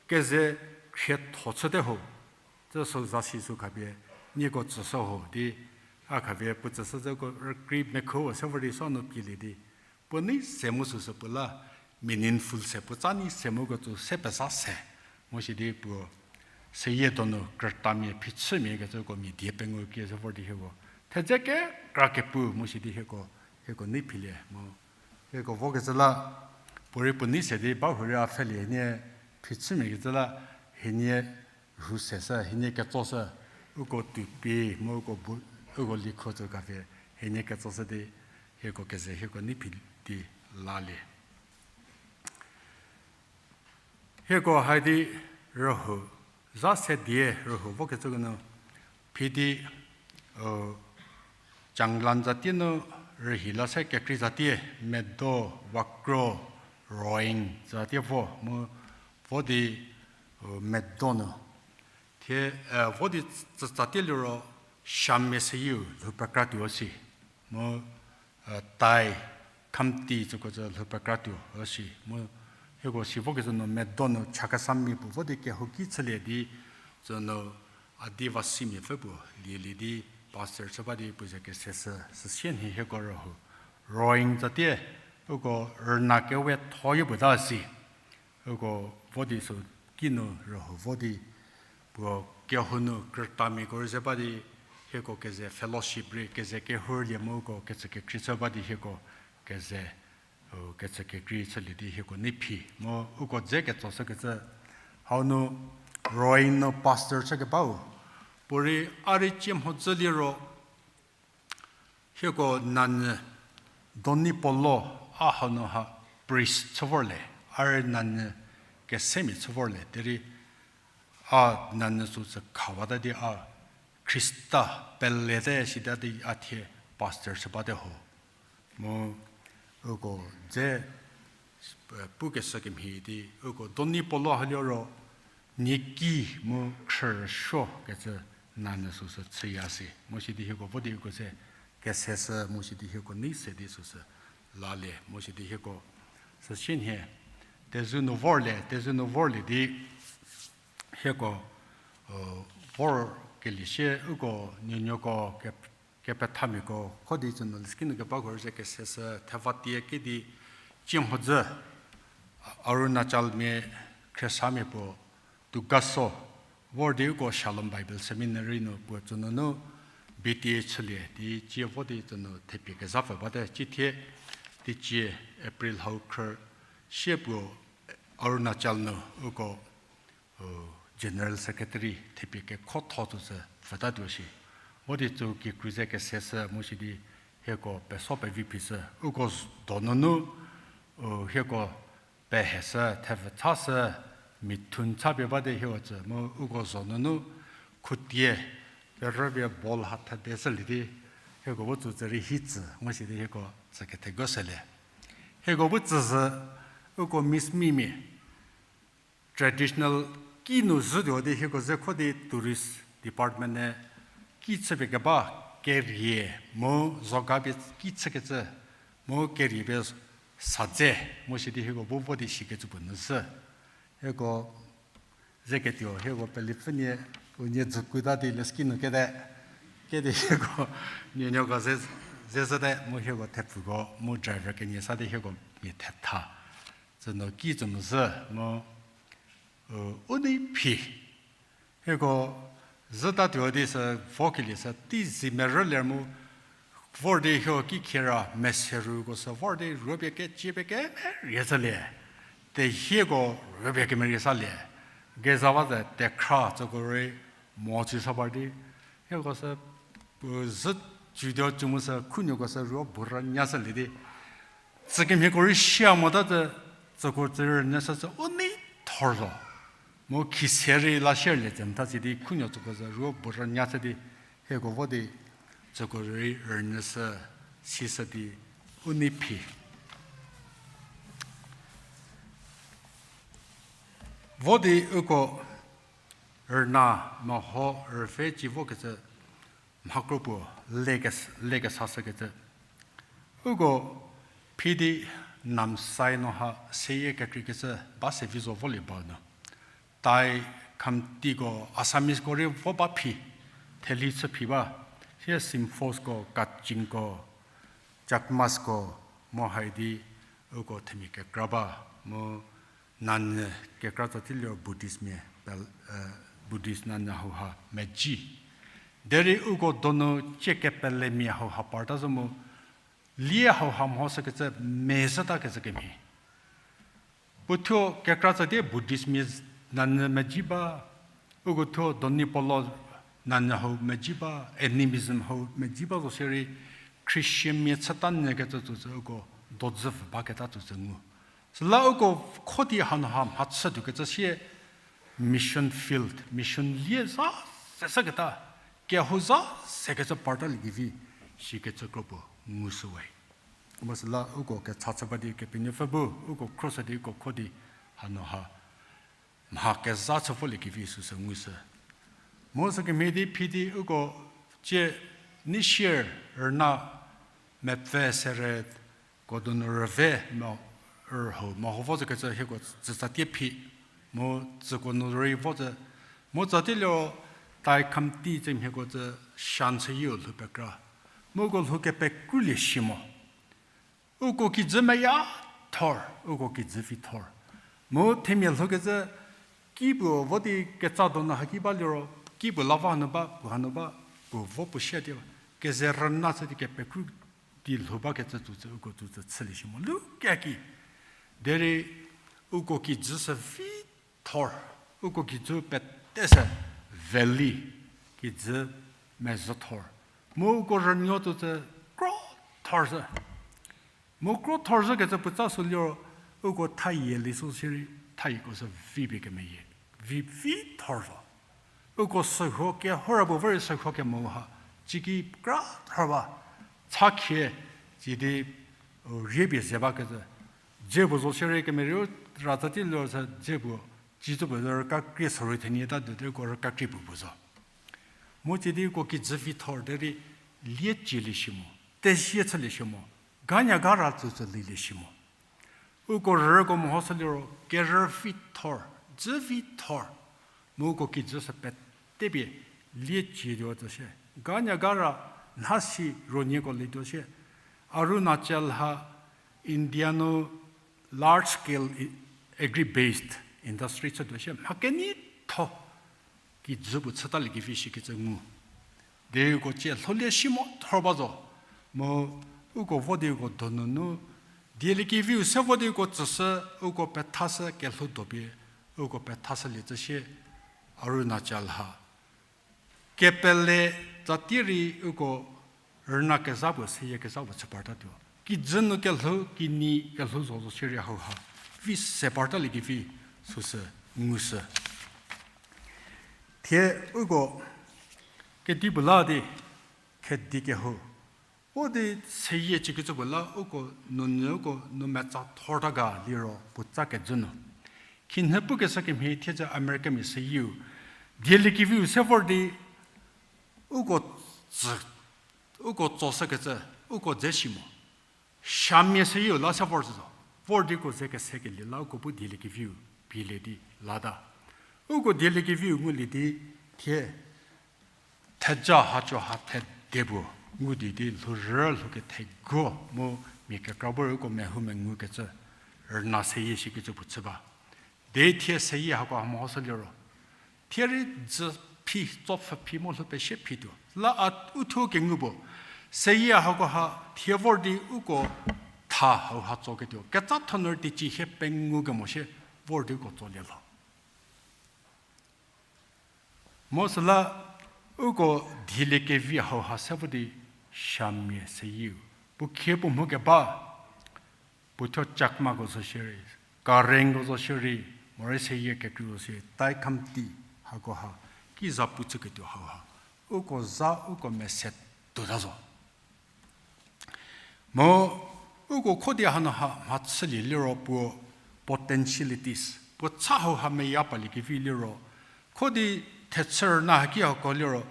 keze khrietho chüte ho. Tsü sü za si sü khapie, nieko tsüshü ho di, a khapie puo tsüshü tsüko rükrie mekhu se vor di sünu pielie di, puo nei se mu süsü puo la meaningful se, puo tsa nei se mu kecü se pezha se. Mo shi di puo seyie donu krütamia phichümia kecüko mia die pengou kie se vor di hieko thedze kekra kepu mo shi di hieko, hieko nei philie mo. Hieko vokecü la, puorei puo nei se di ba hurei a pfhelie nie phichümiakecü la, hienie rhu se shü, hienie ketso shü, uko tupi mu uko bu, uko likho tsü khapie, hienie ketso shü di, hieko keze hieko nei phi di lalie. Hieko hai di rühou, za se die rühou vokecüko nu, phi di, Changlan zatie nu rühi la se kekrei zatie, Medo, Wakro, Roing zatie vo, mu vo di, Medo nu. Thie, vo di tsü, tsatie liro, Shamia seyieu lhou pekratuo si. Mu, Tai, Khamti tsüko tsü lhou pekratuo si. Mu, hieko si vokecü nu Medo nu Chakhesangmia puo vo di kehouki chülie di, tsü nu Adivasimia pfü puo lielie di pastor chü ba di puo ze kese shü, süsie nhie hieko rühou. Roing zatie, uko rüna kewetho-u puo ta si. Uko vo di sü kinu rühou vo di, puo kehou nu krütamiako rei ze ba di, hieko keze fellowship rei keze kehoulie mu uko kecü kekrei chü ba di hieko keze, kecü kekrei chülie di hieko nei phi. Mu uko dze ketso shükecü, hau nu Roing nu pastor chükebau, puorei a rei cie mhodzü liro, hieko nanyü Donyi Polo a hanu ha priest chü vorlie, a rei nanyü kesemia chü vorlie, derei a nanyü süsü khawata di a Khrista pelete sita di a thie pastor chü bate ho. Mu uko dze pukeshü kemhie di, uko Donyi Polo halioro, nieki mu khrüsuo kecü nanyü süsü chüya si. Mu sidi hieko vo di uko se kese shü, mu sidi hieko nei se di süsü lalie, mu sidi hieko süsie nhie, tezü nu vorlie, tezü nu vorlie di, hieko, vor kelie sie uko nuonuoko ke, kepethamiako kho di tsü nu list ki nu kebako rei ze kese shü, thevatie ki di cie mhodzü Arunachalmia, Khriestamia puo Tugaso, vor di uko Shalom Bible Seminary nu puo tsü nunu B T A chülie di cie vo di tsü nu thepie kezha pfü bate, cie thie teicie April hau khrü sie puo Arunachal nu uko General Secretary thepie kekhotho tsüsü pfhütatuo shi. Vo di tsü kikru ze kese shü mu sidi hieko peso pevi phishü. Uko z-, donunu, hieko peheshü, thevüchashü, mithun chapie ba di hieko tsü mu uko zonunu khutie perüpie ball ha thedeshülie di hieko bu tsü tsü rei hi tsü mu sidi hieko tsü kethegushülie. Hieko bu tsüzhü uko Miss Mimia traditional ki nu zhütuo di hieko ze kho di tourist department-e ki chüpie keba kerie mu zogapie ki chükecü mu keriepie sadze mu sidi hieko bu vo di shikecü puo nu zhü. Hieko ze ketuo hieko pelipfünie unie dzükuta di list ki nu kete, kedi hieko nuonuoko ze, ze zhüte mu hieko thepfuko mu driver kenie sa di hieko mia thetha. Tsü nu ki tsü nu zhü mu, u nei phi. Hieko zhütatuo di sü vokelie sü tei zi merü ler mu vor di hio ki khiera meseruko sü vor di ruopie kecie pie kemerie salie. Tehieko ruopie kemerie salie. Geza ba ze tekhra tsüko rei mo tsi sa par di. Hieko sü, puo zhü cütuo cü mu sü khunuoko sü ruo bu rünya salie di. Tsükemhieko rei sia mota tsü, tsüko tsü rünyü sü tsü u nei thor zo. Mu khise rei la share lie tse mta si di khunuo tsüko sü ruo bu rünya sü di, hieko vo di tsüko rei rünyü sü, si sü di u nei phi. Vo di uko rüna meho rüpfhü ci vokecü mhakro puo le kes-, le kesa shükecü. Uko phi di Namsai nu ha seyie kekreikecü ba se vi zo volie ba nu. Tai Khamtiko Assameseko rei vo ba phi, theli chü phi ba, sie Simphosko, Kachinko, Chakmasko, mu hai di uko themia kekra ba, mu nanyü kekra tsa tiliro Buddhistmia, Buddhist nanyü hauha meji. Derei uko donu cie kepelemia hauha parta zo mu, lie hauha mhoshükecü mezhütakecü kemhie. Puo thuo kekra tsa di Buddhistmia nanyü meji ba, uko thuo Donyi Polo nanyü hau meji ba, animism hau meji ba zo sierei, Christianmia chüta nyükecü tsütsü uko dodzü pfü baketa tsütsü ngu. Süla uko kho di hanu ha mhachü tuokecü sie mission field, mission lie za se seketa, kehou za sekecü partaliekevi, sikecü kro puo ngushüwe. Mu süla uko kecha chü ba di Kepenuopfü bu uko cross di uko kho di hanu ha mha kezha chü voliekevi süsü ngushü. Mu sükemhie di phi di uko cie nishie rüna mepfü sere ko donu rüve me, rühou meho vo zokecü hieko tsütsatie phi, mu tsüko nu rei vo zo, mu tsatiliro Tai Khamti tse mhieko tsü shan chüyieu lhou pekra, mu uko lhou kepekrulie shi mo. Uko kijü meya thor, uko kijü vi thor. Mu themia lhoukecü kipuo vo di ketsa donu haki baliro, kipuo lava hanu ba, puo hanu ba, puo vo puo shie di ba, keze rüna chü di kepekru di lhou bakecü tsütsü uko tsütsü chülie shi mo. Lukeki. Derei uko kijü sü vi thor, uko kijü pete sü valley, kijü mezhü thor. Mu uko rünuo tsütsü kro thor zhü. Mu kro thor zhükecü puotsa sü liro, uko thayie li sü sirei, thayieko sü vi pie kemeyie, vi vi thor zo. Uko sühuo kehora puo vorei sühuo kemo ha, ciki kra thor ba, cha khie, sidi, u, rie pie ze bakecü. Dze puo zo sirei kemerieu, ratsa ti liro sü dze puo, ci zo puo zo rükakrie sorei thenie ta de, uko rükakrie puo puo zo. Mu sidi uko kijü vi thor derei, lie cielie shi mo, tezie chülie shi mo, ganya gara tsütsü lilie shi mo. Uko rüko mehoshü liro, kerü vi thor, dzü vi thor, mu uko kijü sü pete pie, lie cietuo tsü shie. Ganya gara, nhasi ronieko lietuo shie. Arunachal ha, India nu large scale agri-based industry chütuo shie. Mha keneitho kijü puo chütaliekevi shikecü ngu. Derei uko cie lhoulie shi mo thor ba zo. Mu uko vo di uko donunu, dieliekeviu se vo di uko tsüshü, uko pethashü kelhou do pie, uko pethashülie tsü shie Arunachal ha. Kepele tsatie rei uko rüna kezha puo seyie kezha puo chü partatuo. Kijü nu kelhou, kinyi kelhou zo zo shierei hauha vi se partaliekevi süsü ngushü. Thie uko kedipuo la di, khedi kehou, u di seyie cükecü puo la uko nunyü uko nu metsa thorta ga liro puotsa kejü nu. Khinhie pukeshü kemhie thiedzü Americamia seyieu, dieliekeviu se vor di uko tsü, uko tsoshükecü, uko dze shi mo. Shamia seyieu la se vor zo. Vor di uko ze kesekelie la uko bu dieliekeviu pielie di lata. Uko dieliekeviu ngulie di thie theja haco ha thede puo ngu di di lhourü lhou kethegu mu mia kekra bu rei uko mehou mengukecü rüna seyie shikecü puo chü ba. Di thie seyie hako ha mehoshü liro, thie rei dzü phi, tsopfhü phi mu lhou pesie phituo. La a uthuo kengu puo, Seyie hakoha thie vor di uko tha hauha tsoketuo. Ketsatho nu rei teicie hie pengou kemo shie vor di uko tsolie lho. Mu süla uko dieliekevi hauha se vo di Shamia seyieu. Puo khie puo mhu keba, puo thuo Chakmako zo shierei, Karengko zo shierei, morei seyie kekreiko zo shierei, Taikham Tea hakoha, ki za pu chüketuo hauha uko za uko mese tuota zo. Mu uko kho di hanu ha mhachülie liro puo potentialities, puo cha hauha meya paliekevi liro, kho di thechü rüna haki hako liro,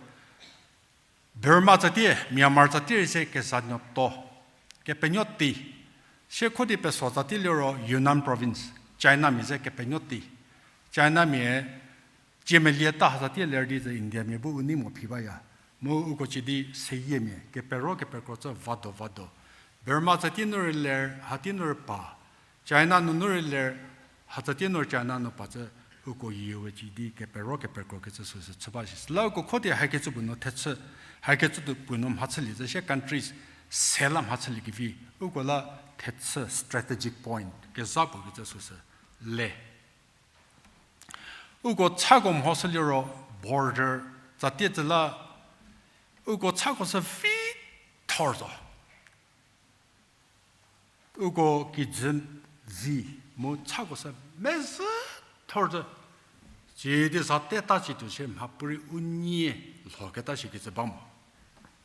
Burma tsatie, Myanmar tsatie rei se kezanuoto, kepenuo tei. Sie kho di peso tsatie liro Yunnan province, Chinamia ze kepenuo tei. Chinamia cie melieta hatsatie ler di zü Indiamia bu u nei mo phi baya. Mu uko cie di seyiemia, kepero kepekro tsü vado vado. Burma tsatie nu rei ler, hatie nu rei pa. China nunu rei ler, hatsatie nu China nu pa tsü uko yieu we cie di kepero kepekro kecü süsü chü ba shi. Süla uko kho di hakecü puo nu thechü, hakecü puo nu mhachülie zü sie countries se la mhachüliekevi, uko la thechü strategic point kezha puo kecü süsü le. Uko chako mhoshü liro border tsatie tsü la, uko chako sü vi thor zo. Uko kijü vi mu chako sü mezhü thor zo. Cie di za teta cituo shie mhapuorei u nie lhoketa shikecü ba mo.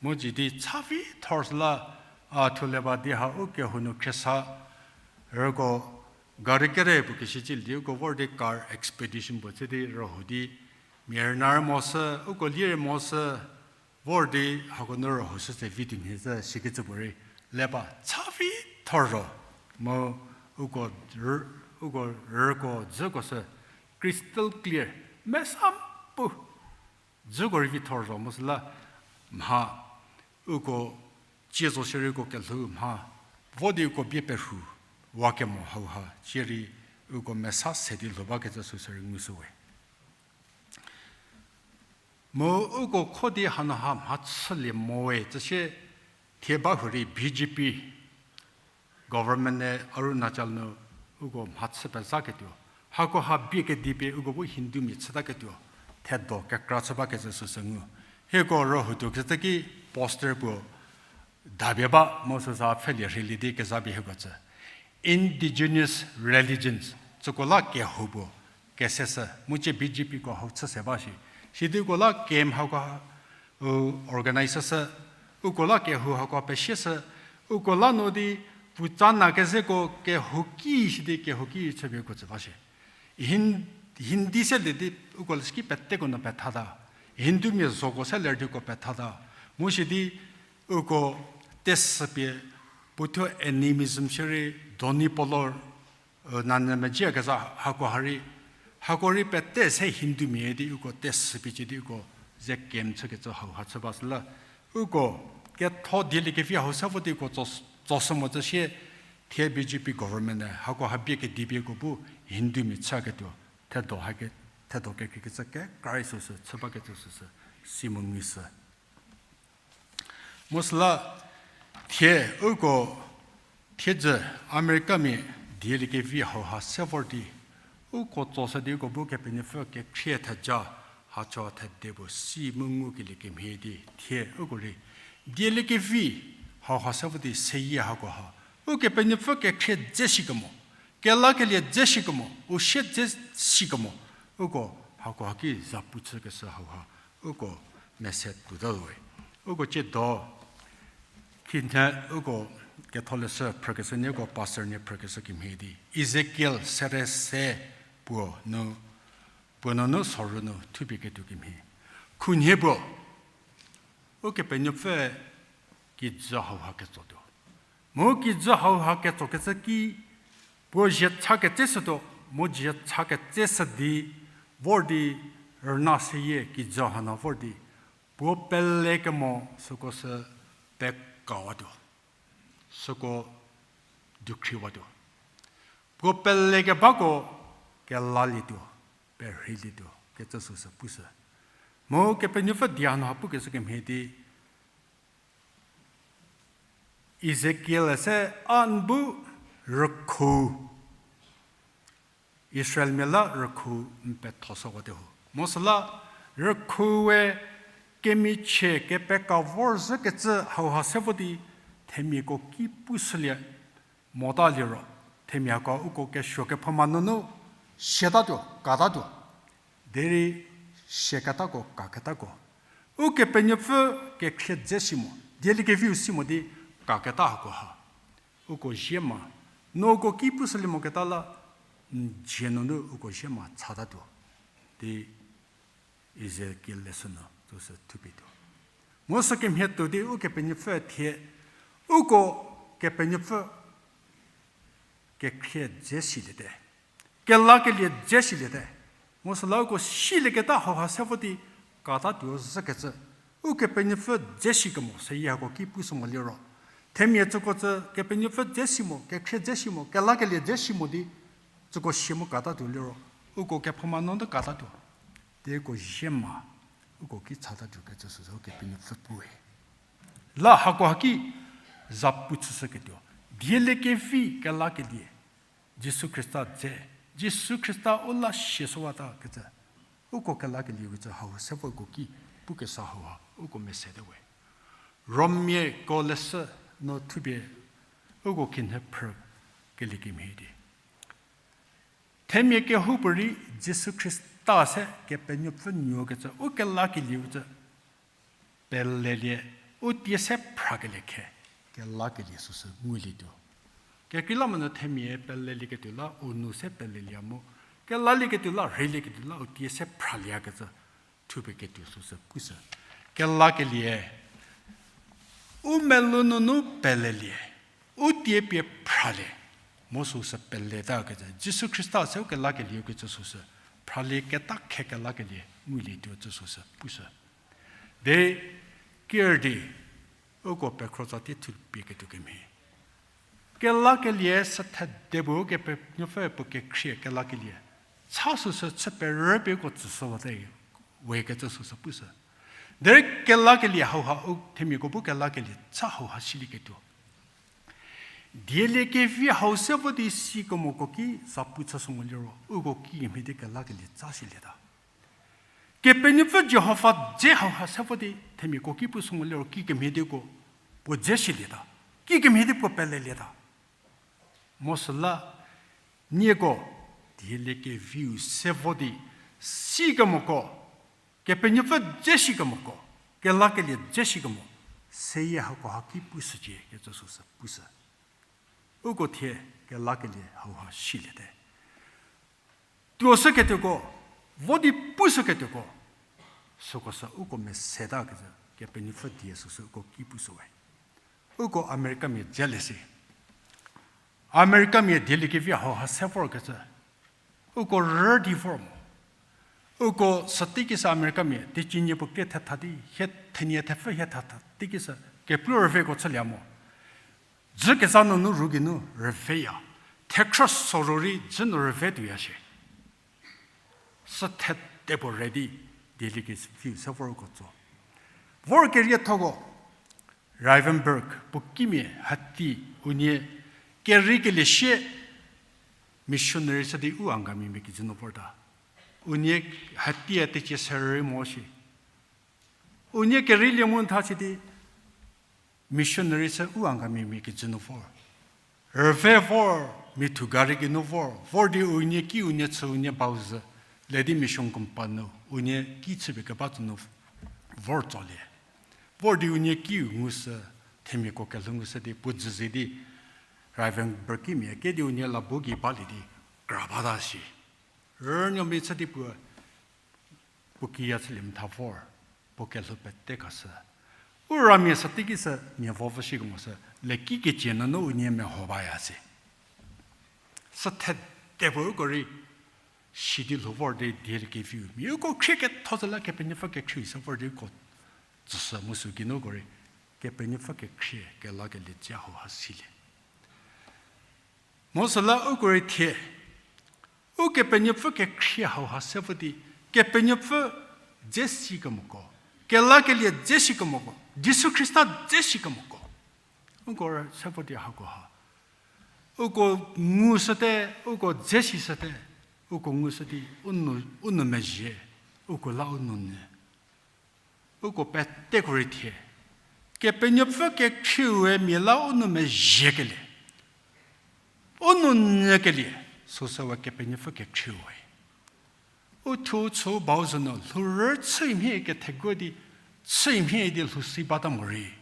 Mu cie di cha vi thor süla, a thuo le ba di ha u kehou nu khriesa, rüko gari kere puo keshicü di uko vor di car expedition puo chü di rühou di, mia rüna rei mo sü, uko lie rei mo sü, vor di hako nu rühou sü se vi tuo nhie zü shikecü puorei le ba cha vi thor zo. Mu uko rü-, uko rüko dzüko sü crystal clear, mesa pu dzüko rei vi thor zo mu süla mha uko cie zo shierei uko kelhou mha vo di uko bie perhu wa kemo hauha cie rei uko mesa se di lhou bakecü süsü rei ngushü we. Mu uko kho di hanu ha mhachülie mo we tsü sie thie ba hurei B J P government-e Arunachal nu uko mhachü pezaketuo, hakoha bie kedipie uko bu Hindumia chütaketuo thedo kekra chü bakecü süsü ngu. Hieko rühoutuo kecü ki poster puo dapie ba mu süsa pfhelie rheilie di kezapie hieko tsü Indigenous Religions, süko la kehou puo keseshü mu cie B J P ko hau chü se ba shi. Sidi uko la camp hako u organize shü, uko la kehou hako pesieshü, uko la nu di puotsa na kezeko kehouki sidi kehouki chüpie uko tsü ba shi. Hin-, Hindi se le di uko la siki peteko nu pethata, Hindumia zoko se ler di uko pethata, mu sidi uko tesüpie puothuo animism shierei doni polo nanyü mezhie kezha hako ha rei, hako rei pete se Hindumia di uko tesüpie cie di uko ze camp chükecü hauha chü ba süla, uko ketho dieliekevi hau se vo di uko tso-, tsoshü mo tsü sie thie B J P government-e hako ha bie kedipie uko bu Hindumia chüketuo thedo hake, thedo kekreikecü kekra rei süsü chü bakecü süsü si mu ngushü. Mu süla thie uko thiedzü Americamia dieliekevi hauha se vor di uko tsoshü di uko bu Kepenuopfü kekhrie theja hacho thede puo si mu ngukelie kemhie di thie uko rei dieliekevi hauha se vo di seyie hakoha Ukepenuopfü kekhrie dze shikemo, kelakelie dze shikemo, u sie dze shikemo, uko hakoha ki zapu chükeshü hauha uko mese tuota we. Uko ciedo, khinhie uko ketholeshü phrükeshü nie uko pastor nie phrükeshü kemhie di Ezekiel sere se puo nu, puo nunu sorü nu thupie ketuo kemhie. Khunhie puo, Ukepenuopfü kijü hauha ketsotuo. Mu kijü hauha ketsokecü ki, puo zie cha ketseshütuo, mu zie cha ketseshü di, vor di rüna seyie kijü hanu vor di, puo pelekemo süko sü pekawatuo, süko dukhriwatuo. Puo pelekebako kelalietuo, perheilietuo kecü süsü pushü. Mu Kepenuopfü die hanu ha pukeshü kemhie di, Ezekiel se a n bu rükhu, Israelmia la rükhu n petho sawate ho. Mu süla rükhu we kemichie kepeka vorzhükecü hauha se vo di themiako ki pushülie mota liro, themiako uko kesuo kephouma nunu siatatuo, katatuo. Derei siaketako, kaketako, Ukepenuopfü kekhrie dze si mo, dieliekeviu si mo di kaketa hako ha. Uko zie ma, no uko ki pushülie moketa la, n zie nunu uko zie ma chatatuo. Di Ezekiel lesson nu, süsü thupie tuo. Mu sü kemhie tuo di Ukepenuopfü thie, uko Kepenuopfü kekhrie dze siliete. Kelakelie dze siliete. Mu süla uko silieketa hauha se vo di katatuo zhükecü. Ukepenuopfü dze si kemo seyie hako ki pushü mo liro, themia tsüko tsü Kepenuopfü dze si mo, kekhrie dze si mo, kelakelie dze si mo di, tsüko sie mu katatuo liro, uko kephouma nunu katatuo. Di uko zie ma, uko ki chatatuo kecü süsü Ukepenuopfü puwe. La hako haki zapu chüshüketuo, dieliekevi kelakelie, Jisu Khrista dze, Jisu Khrista u la siashüwata kecü, uko kelakelie kecü hau se vo uko ki pukesa hauha uko mesete we. Romiako leshü nu thupie uko kinhie phrü kelie kemhie di, themia kehoupuorei Jisu Khrista se Kepenuopfü nuokecü u kelakelie kecü pelelie, u tie se phrakelie khe, kelakelie süsü ngulietuo. Kekreilamonyü themia pelelieketuo la u nu se pelelie mu, kelalieketuo la, rheilieketuo la u tie se phraliekecü thupie ketuo süsü pushü. Kelakelie u melou nunu pelelie, u tie pie phralie, mu süsü peletakecü Jisu Khrista se u kelakelie kecü süsü, phralieketa khe kelakelie ngulietuo cü süsü pushü. De, ker di, uko pekhro tsa tie thupie ketuo kemhie, kelakelie süthede puo Ukepenuopfü puo kekhrie kelakelie cha süsü chü perüpie uko tsüshüwate we kecü süsü pushü. Derei kelakelie hauha u themiako bu kelakelie cha hauha silieketuo, dieliekevi hau se vo di sikemoko ki zapu chüshü mo liro uko kikemhie di kelakelie cha silieta. Kepenuopfü Jihova dze hauha se vo di themiako ki pushü mo liro kikemhie di uko puo dze silieta, kikemhie di puo pelelieta. Mu süla nieko dieliekeviu se vo di sikemoko, Kepenuopfü dze sikemoko, kelakelie dze sikemo, seyie hako haki pushücie kecü süsü pushü. Uko thie kelakelie hauha siliete. Tuoshüketuoko, vo di pushüketuoko, süko sü uko mesetakecü Kepenuopfü die süsü uko ki pushüwe. Uko Americamia dzelie si, Americamia dieliekevi hauha se vorkecü uko rü di vor mo. Uko süteikisü Americamia teicie nie puo krie thetha di hie thenie thepfü hie thatha teikisü kepu rüveko chülie mo. Dzü kezha nunu ru geinu rüveya. Thekhrü sorou rei dzü nu rüve tuoya shie. Süthede puo rü di dieliekeviu se vorko tso. Vor keriethoko, Rivenburg puo kimia hati unie kerei kelie sie missionary chü di u Angamimia kijü nu vorta. Unie hatia teicie se rei mo shi. Unie kereilie mu tha si di missionary chü u Angamimia kijü nu vor. Rüve vor, mithu gari geinu vor, vor di unie ki unie chü unie bau zhü, le di mission company nu unie ki chüpie keba tsü nu vor tsolie. Vor di unie kiu ngushü, themiako kelhou ngushü di puo dzü ze di Rivenburg kimia ke di unie la bu gei balie di kra bata shi. Rünuomia chü di puo puo kiya chülie mtha vor, puo kelhou pete khashü. U ramia süteikisü mia vo vü shikemo sü, leki kecie nunu unie meho baya si. Süthede puo uko rei si di lhou vor di dieliekeviu mia uko khrie ketho zü la Kepenuopfü kekhrieu se vor di uko tsüshü mu sü geinu uko rei Kepenuopfü kekhrie kelakelie dze hauha silie. Mu süla uko rei thie Ukepenuopfü kekhrie hauha se vo di, Kepenuopfü dze sikemoko, kelakelie dze sikemoko, Jisu Khrista dze sikemoko, Uko rei se vo di hakoha, uko ngushüte, uko dze sishüte, uko ngushü di u nou, u nou mezhie, uko la u nou nyü. Uko peteko rei thie, Kepenuopfü kekhrieu we mia la u nou mezhiekelie, u nou nyükelie, süsü we Kepenuopfü kekhrieu we. U thuo chü bau zo nu lhourü chü mhie kethegu di, chü mhie di lhou si bata morei,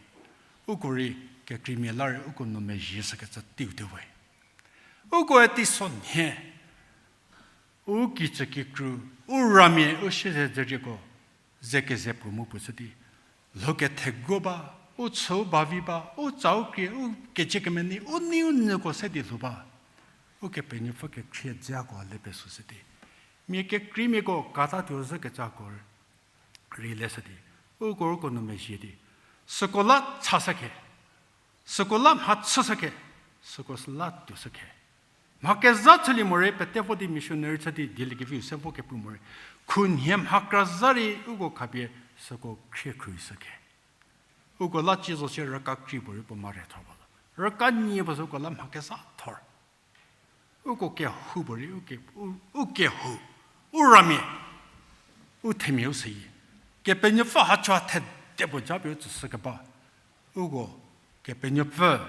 uko rei kekreimia la rei uko nou mezhie shükecü teiu te we. Uko e teiso nhie, u kicü kikru, u ramia, u siezedzürieko, ze keze puo mu puo shü di, lhou ketheguo ba, u chü ba vi ba, u tsa u krie, u kecie kemenei, u nei u nyüko se di lhou ba. Ukepenuopfü kekhrie dzeko le pesuo shü di, mia kekreimiako katatuo zhükecüko rei le shü di, uko uko nou mezhie di, süko la chashükhe, süko la mhachüshükhe, süko sü la tuoshükhe. Mha kezha chülie morei pete vo di missionary chü di dieliekeviu se vo kepu morei, khunhie mha kra zha rei uko khapie süko khrie khruishükhe. Uko la cie zo sie rüka kri puorei puo mare thor ba zo. Rüka nie puo sü uko la mha kezha thor. Uko kehou puorei, u ke, u, u kehou, u ramia, u themia u seyie. Kepenuopfü hachua thede puo japie u tsüshü keba. Uko Kepenuopfü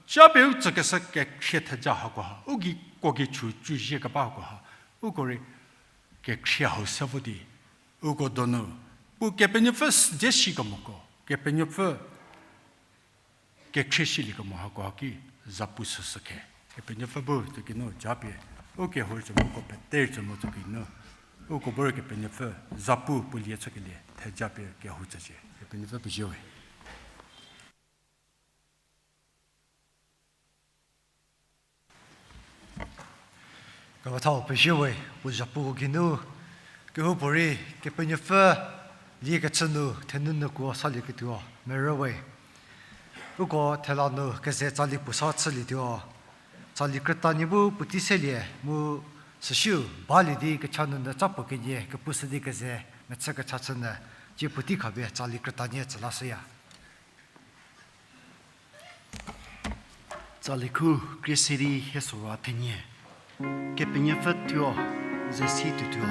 japie u tsükeshü kekhrie theja hakoha, u gei kuo gei chü chüzie keba hakoha, uko rei kekhrie hau se vo di, uko donu, puo Kepenuopfü s-, dze shikemoko, Kepenuopfü kekhrie shiliekemo hakoha ki zapu shüshükhe. Kepenuopfü bu tsükinu japie, u kehou tsü mu uko pete tsü mu tsükinu, uko bu rei Kepenuopfü zapu puo lie chükelie theja pie kehou tsücie. Kepenuopfü pezie we. Kepethau pezie we, puo zapuko geinu, kehoupuorei Kepenuopfü liekecü nu thenunu kuo salieketuo merü we. Uko thela nu keze tsali puo sa chülietuo. Tsali krütanie bu puotei selie mu süsiu balie di kecha nunu ca puo kenie kepushü di keze mechü kecha chünyü, cie puotei khapie tsali krütanie tsü lashüya. Tsali khu krie se di hie sora thenie. Kepenuopfü thuo, ze si tuotuo.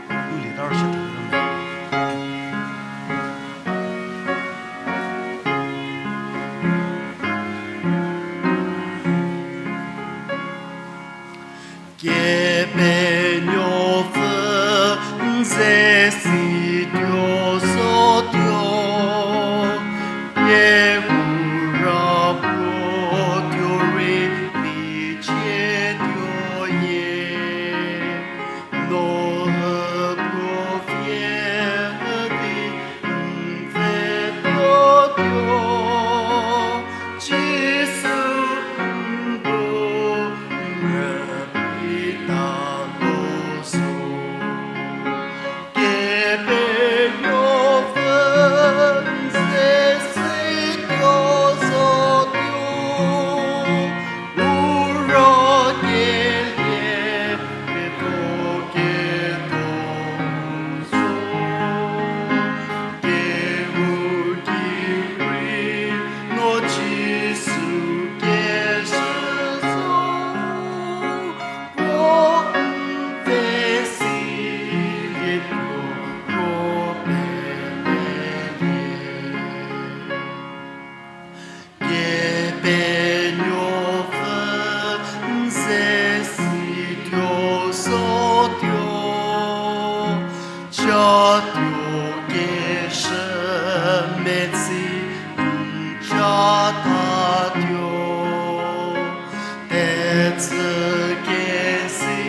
U lieta rüshütuo. Kepenuopfü n ze si tuo zotuo, kehou ra puo tuo rei teicie tuoyie, no üpuo vie di n pfhe tuotuo, Jisu n bu n rüpei ta lo zo. Kepenuopfü n ze si tuo zotuo, u ra kelie ketuo ketuo zo. Kehou ki rei no Jisu keshü zo, puo n pfhe silietuo, puo pelelie. Kepenuopfü n ze si tuo zotuo, cha tuo keshü metsi n cha tatuo, tetsü kesi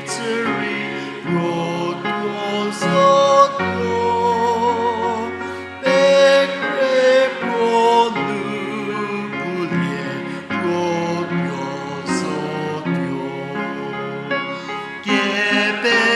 chü rei puo tuo zotuo, pekre puo nu pulie puo tuo zotuo. Kepenuopfü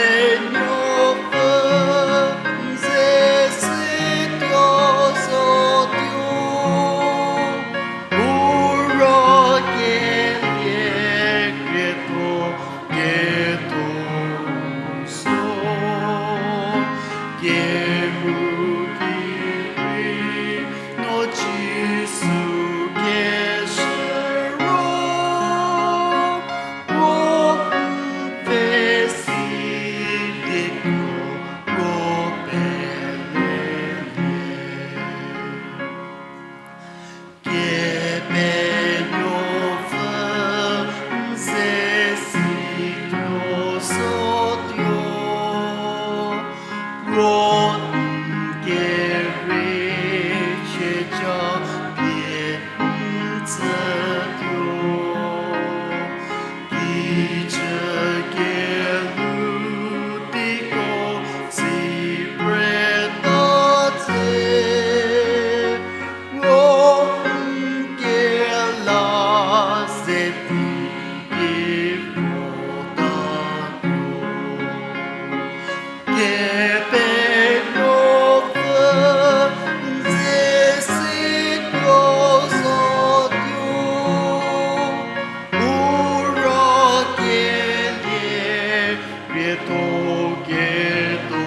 Keto, keto,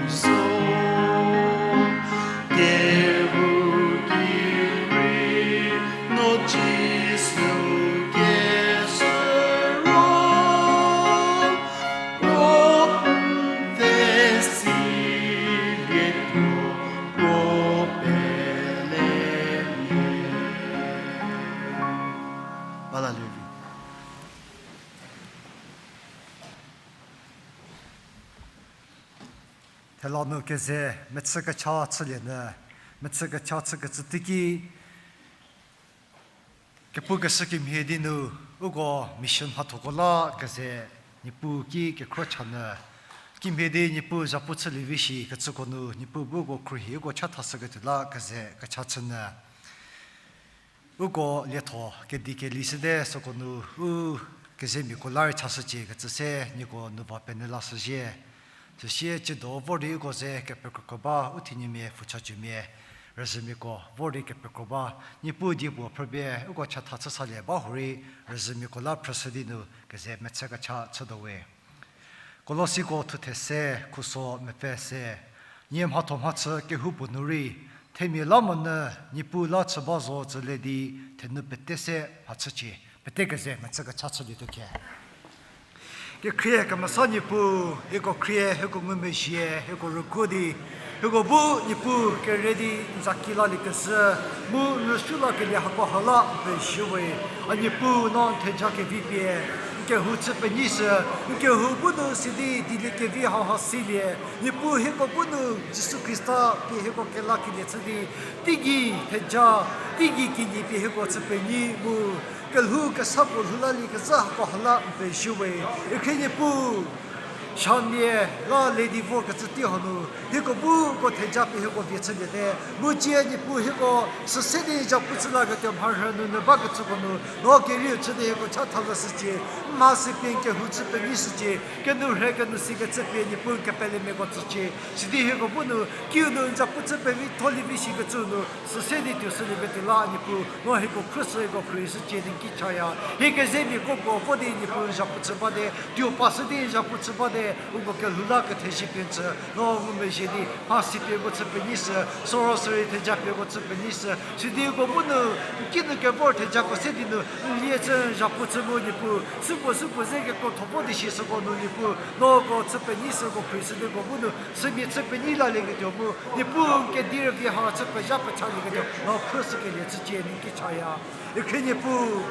so, keru kiri, no Jisu kesü ro, ro n ve si lietuo, ro pele nie. Bala levi. Thela nu keze mechü kecha chülie nyü, mechü kecha chükecü teiki, kepukeshü kemhie di nu, uko mission mhathoko la keze Niepuu ki kekhro cha nyü, kimhie di Niepuu zhapu chülie vi shi kecüko nu, Niepuu bu uko khruohi uko chathashüketuo la keze kecha chü nyü. Uko lietho kedi keli shüte süko nu, u kezemiako la rei chashücie kecü se nieko nu va penyü lashüzhie. Süsie tsiedo vor di uko ze kepekro ba, u thinuomia, pfhüchajumia, rüzhümiako vor di kepekro ba, Niepuu die puo phrüpie uko chatha chü salie ba hurei, rüzhümiako la phrüshü di nu keze mechü kecha chütuo we. Kolosiko thuthe se, khuso mepfü se, nie mhatho mhachü kehoupuo nu rei, themia la monyü Niepuu la chü ba zo tsülie di, thenu pete se mhachücie, pete keze mechü kecha chülietuo khe. Kekhrie kemesa Niepuu, hieko khrie, hieko ngumezhie, hieko rüguo di, hieko bu Niepuu kere di n za ki lalie kezhü, mu n rüsuo lakelie hako ha la n pezie we. A Niepuu, no n theja kevi pie n kehou chü penyishü, n kehou bu nu sidi dieliekevi hauha silie. Niepuu, hieko bu nu Jisu Khrista pie hieko kelakelie chü di, teigei theja, teigei kinyi pie hieko chü penyi mu kelhou kesa puo lhou lalie kezhü hako ha la n pezie we. Ikhrie Niepuu, shamia la le di vorkecü tei hanu, hieko bu uko theja pie hieko vie chüliete. Mu tsie Niepuu, hieko süse di n zhapu chü laketuo mharhü nunu bakecüko nu, no kerieu chü di hieko chatha lashücie, n mhasi pie n kehou chü penyishücie, kenourhe kenosi kecü pie Niepuu n kepelemiako tsücie. Sidi hieko bu nu kiu nu n zhapu chü pevi tholie vi shikecü nu, süse di tuo shülieketuo la Niepuu, no hieko khruohi, hieko khruohishücie di n ki chaya. Hie kezemiako puo vo di Niepuu n zhapu chü bate, tuo pashü di n zhapu chü bate, uko kelhou la kethezie pie n tsü, no ngumezhie di mhasi pie uko chü penyishü, sorosori theja pie uko chü penyishü, sidi uko bu nu n kinu kevor thejako se di nu n lie chü n zhapu chü mu Niepuu, süko süko ze kekrotho vo di shi süko nu Niepuu, no uko chü penyishü uko khruohishü di uko bu nu sümia chü penyi lalieketuo mu, Niepuu n kedi rüvi ha chü pezha pechalieketuo no khruohishükelie chücie di n ki chaya. Ikhrie Niepuu,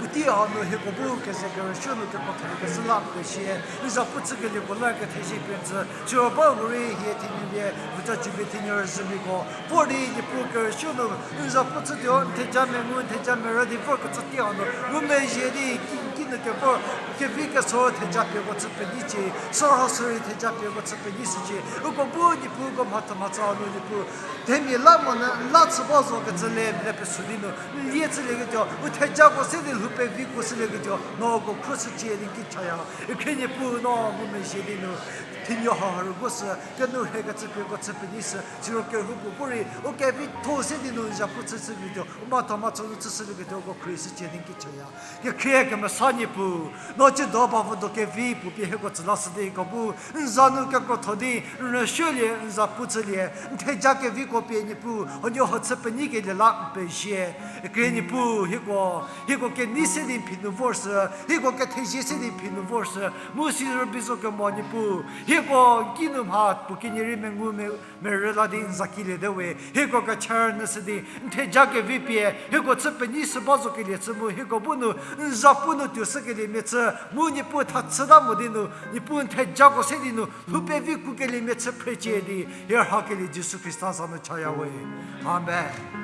puotei hanu hieko bu keze kerüsuo nu kekrotho keshü la n pezie, n zhapu chükelieko la kethezie pie n tsü, siro ba hurei hie thinuomia, pfhüchajumia, thinuo rüzhümiako vor di Niepuu kerüsuo nu n zhapu chütuo, n theja mengu, n theja merü di vorkecü tei hanu ngumezhie di ki, kinu kevor kevi keso theja pie uko chü penyicie, sorosori theja pie uko chü penyishücie. Uko bu Niepuu uko mhatho mhatho hanu Niepuu, themia la monyü n la chü ba zo kecü le le pesü di nu n lie chülieketuo, u thejako se di lhou pevi kuo shülieketuo no uko khruohishücie di n ki chaya. Ikhrie Niepuu, no ngumezhie di nu thinuo hau ha rüguoshü, kenourhe kecü pie uko chü penyishü, siro kehoupuo bu rei u kevitho se di nu n zhapu chüshülieketuo, u mhatho mhatho nu chüshülieketuo uko khruohishücie di n ki chaya. Kekhrie kemesa Niepuu, no tsiedo ba vo do kevi puo pie hieko tsü lashü di hieko bu n za nu kekrotho di n rüsuolie, n zhapu chülie, n theja keviko pie Niepuu huoniehuo chü penyikelie la n pezie. Ikhrie Niepuu, hieko, hieko kenei se di n phi nu vorshü, hieko kethezie se di n phi nu vorshü, mu si rübei zo kemo Niepuu, hieko n kinu mha puo kenie rei mengu me merü la di n za kiliete we, hieko kecha rünyüshü di n theja kevi pie hieko chü penyishü ba zokelie chü mu hieko bu nu n zhapu nu tuoshükeliemia chü, mu Niepuu tha chüta mo di nu Niepuu n thejako se di nu lhou pevi kukeliemia chü phrecie di, hie rhakelie Jisu Khrista za nu chaya we. Amen.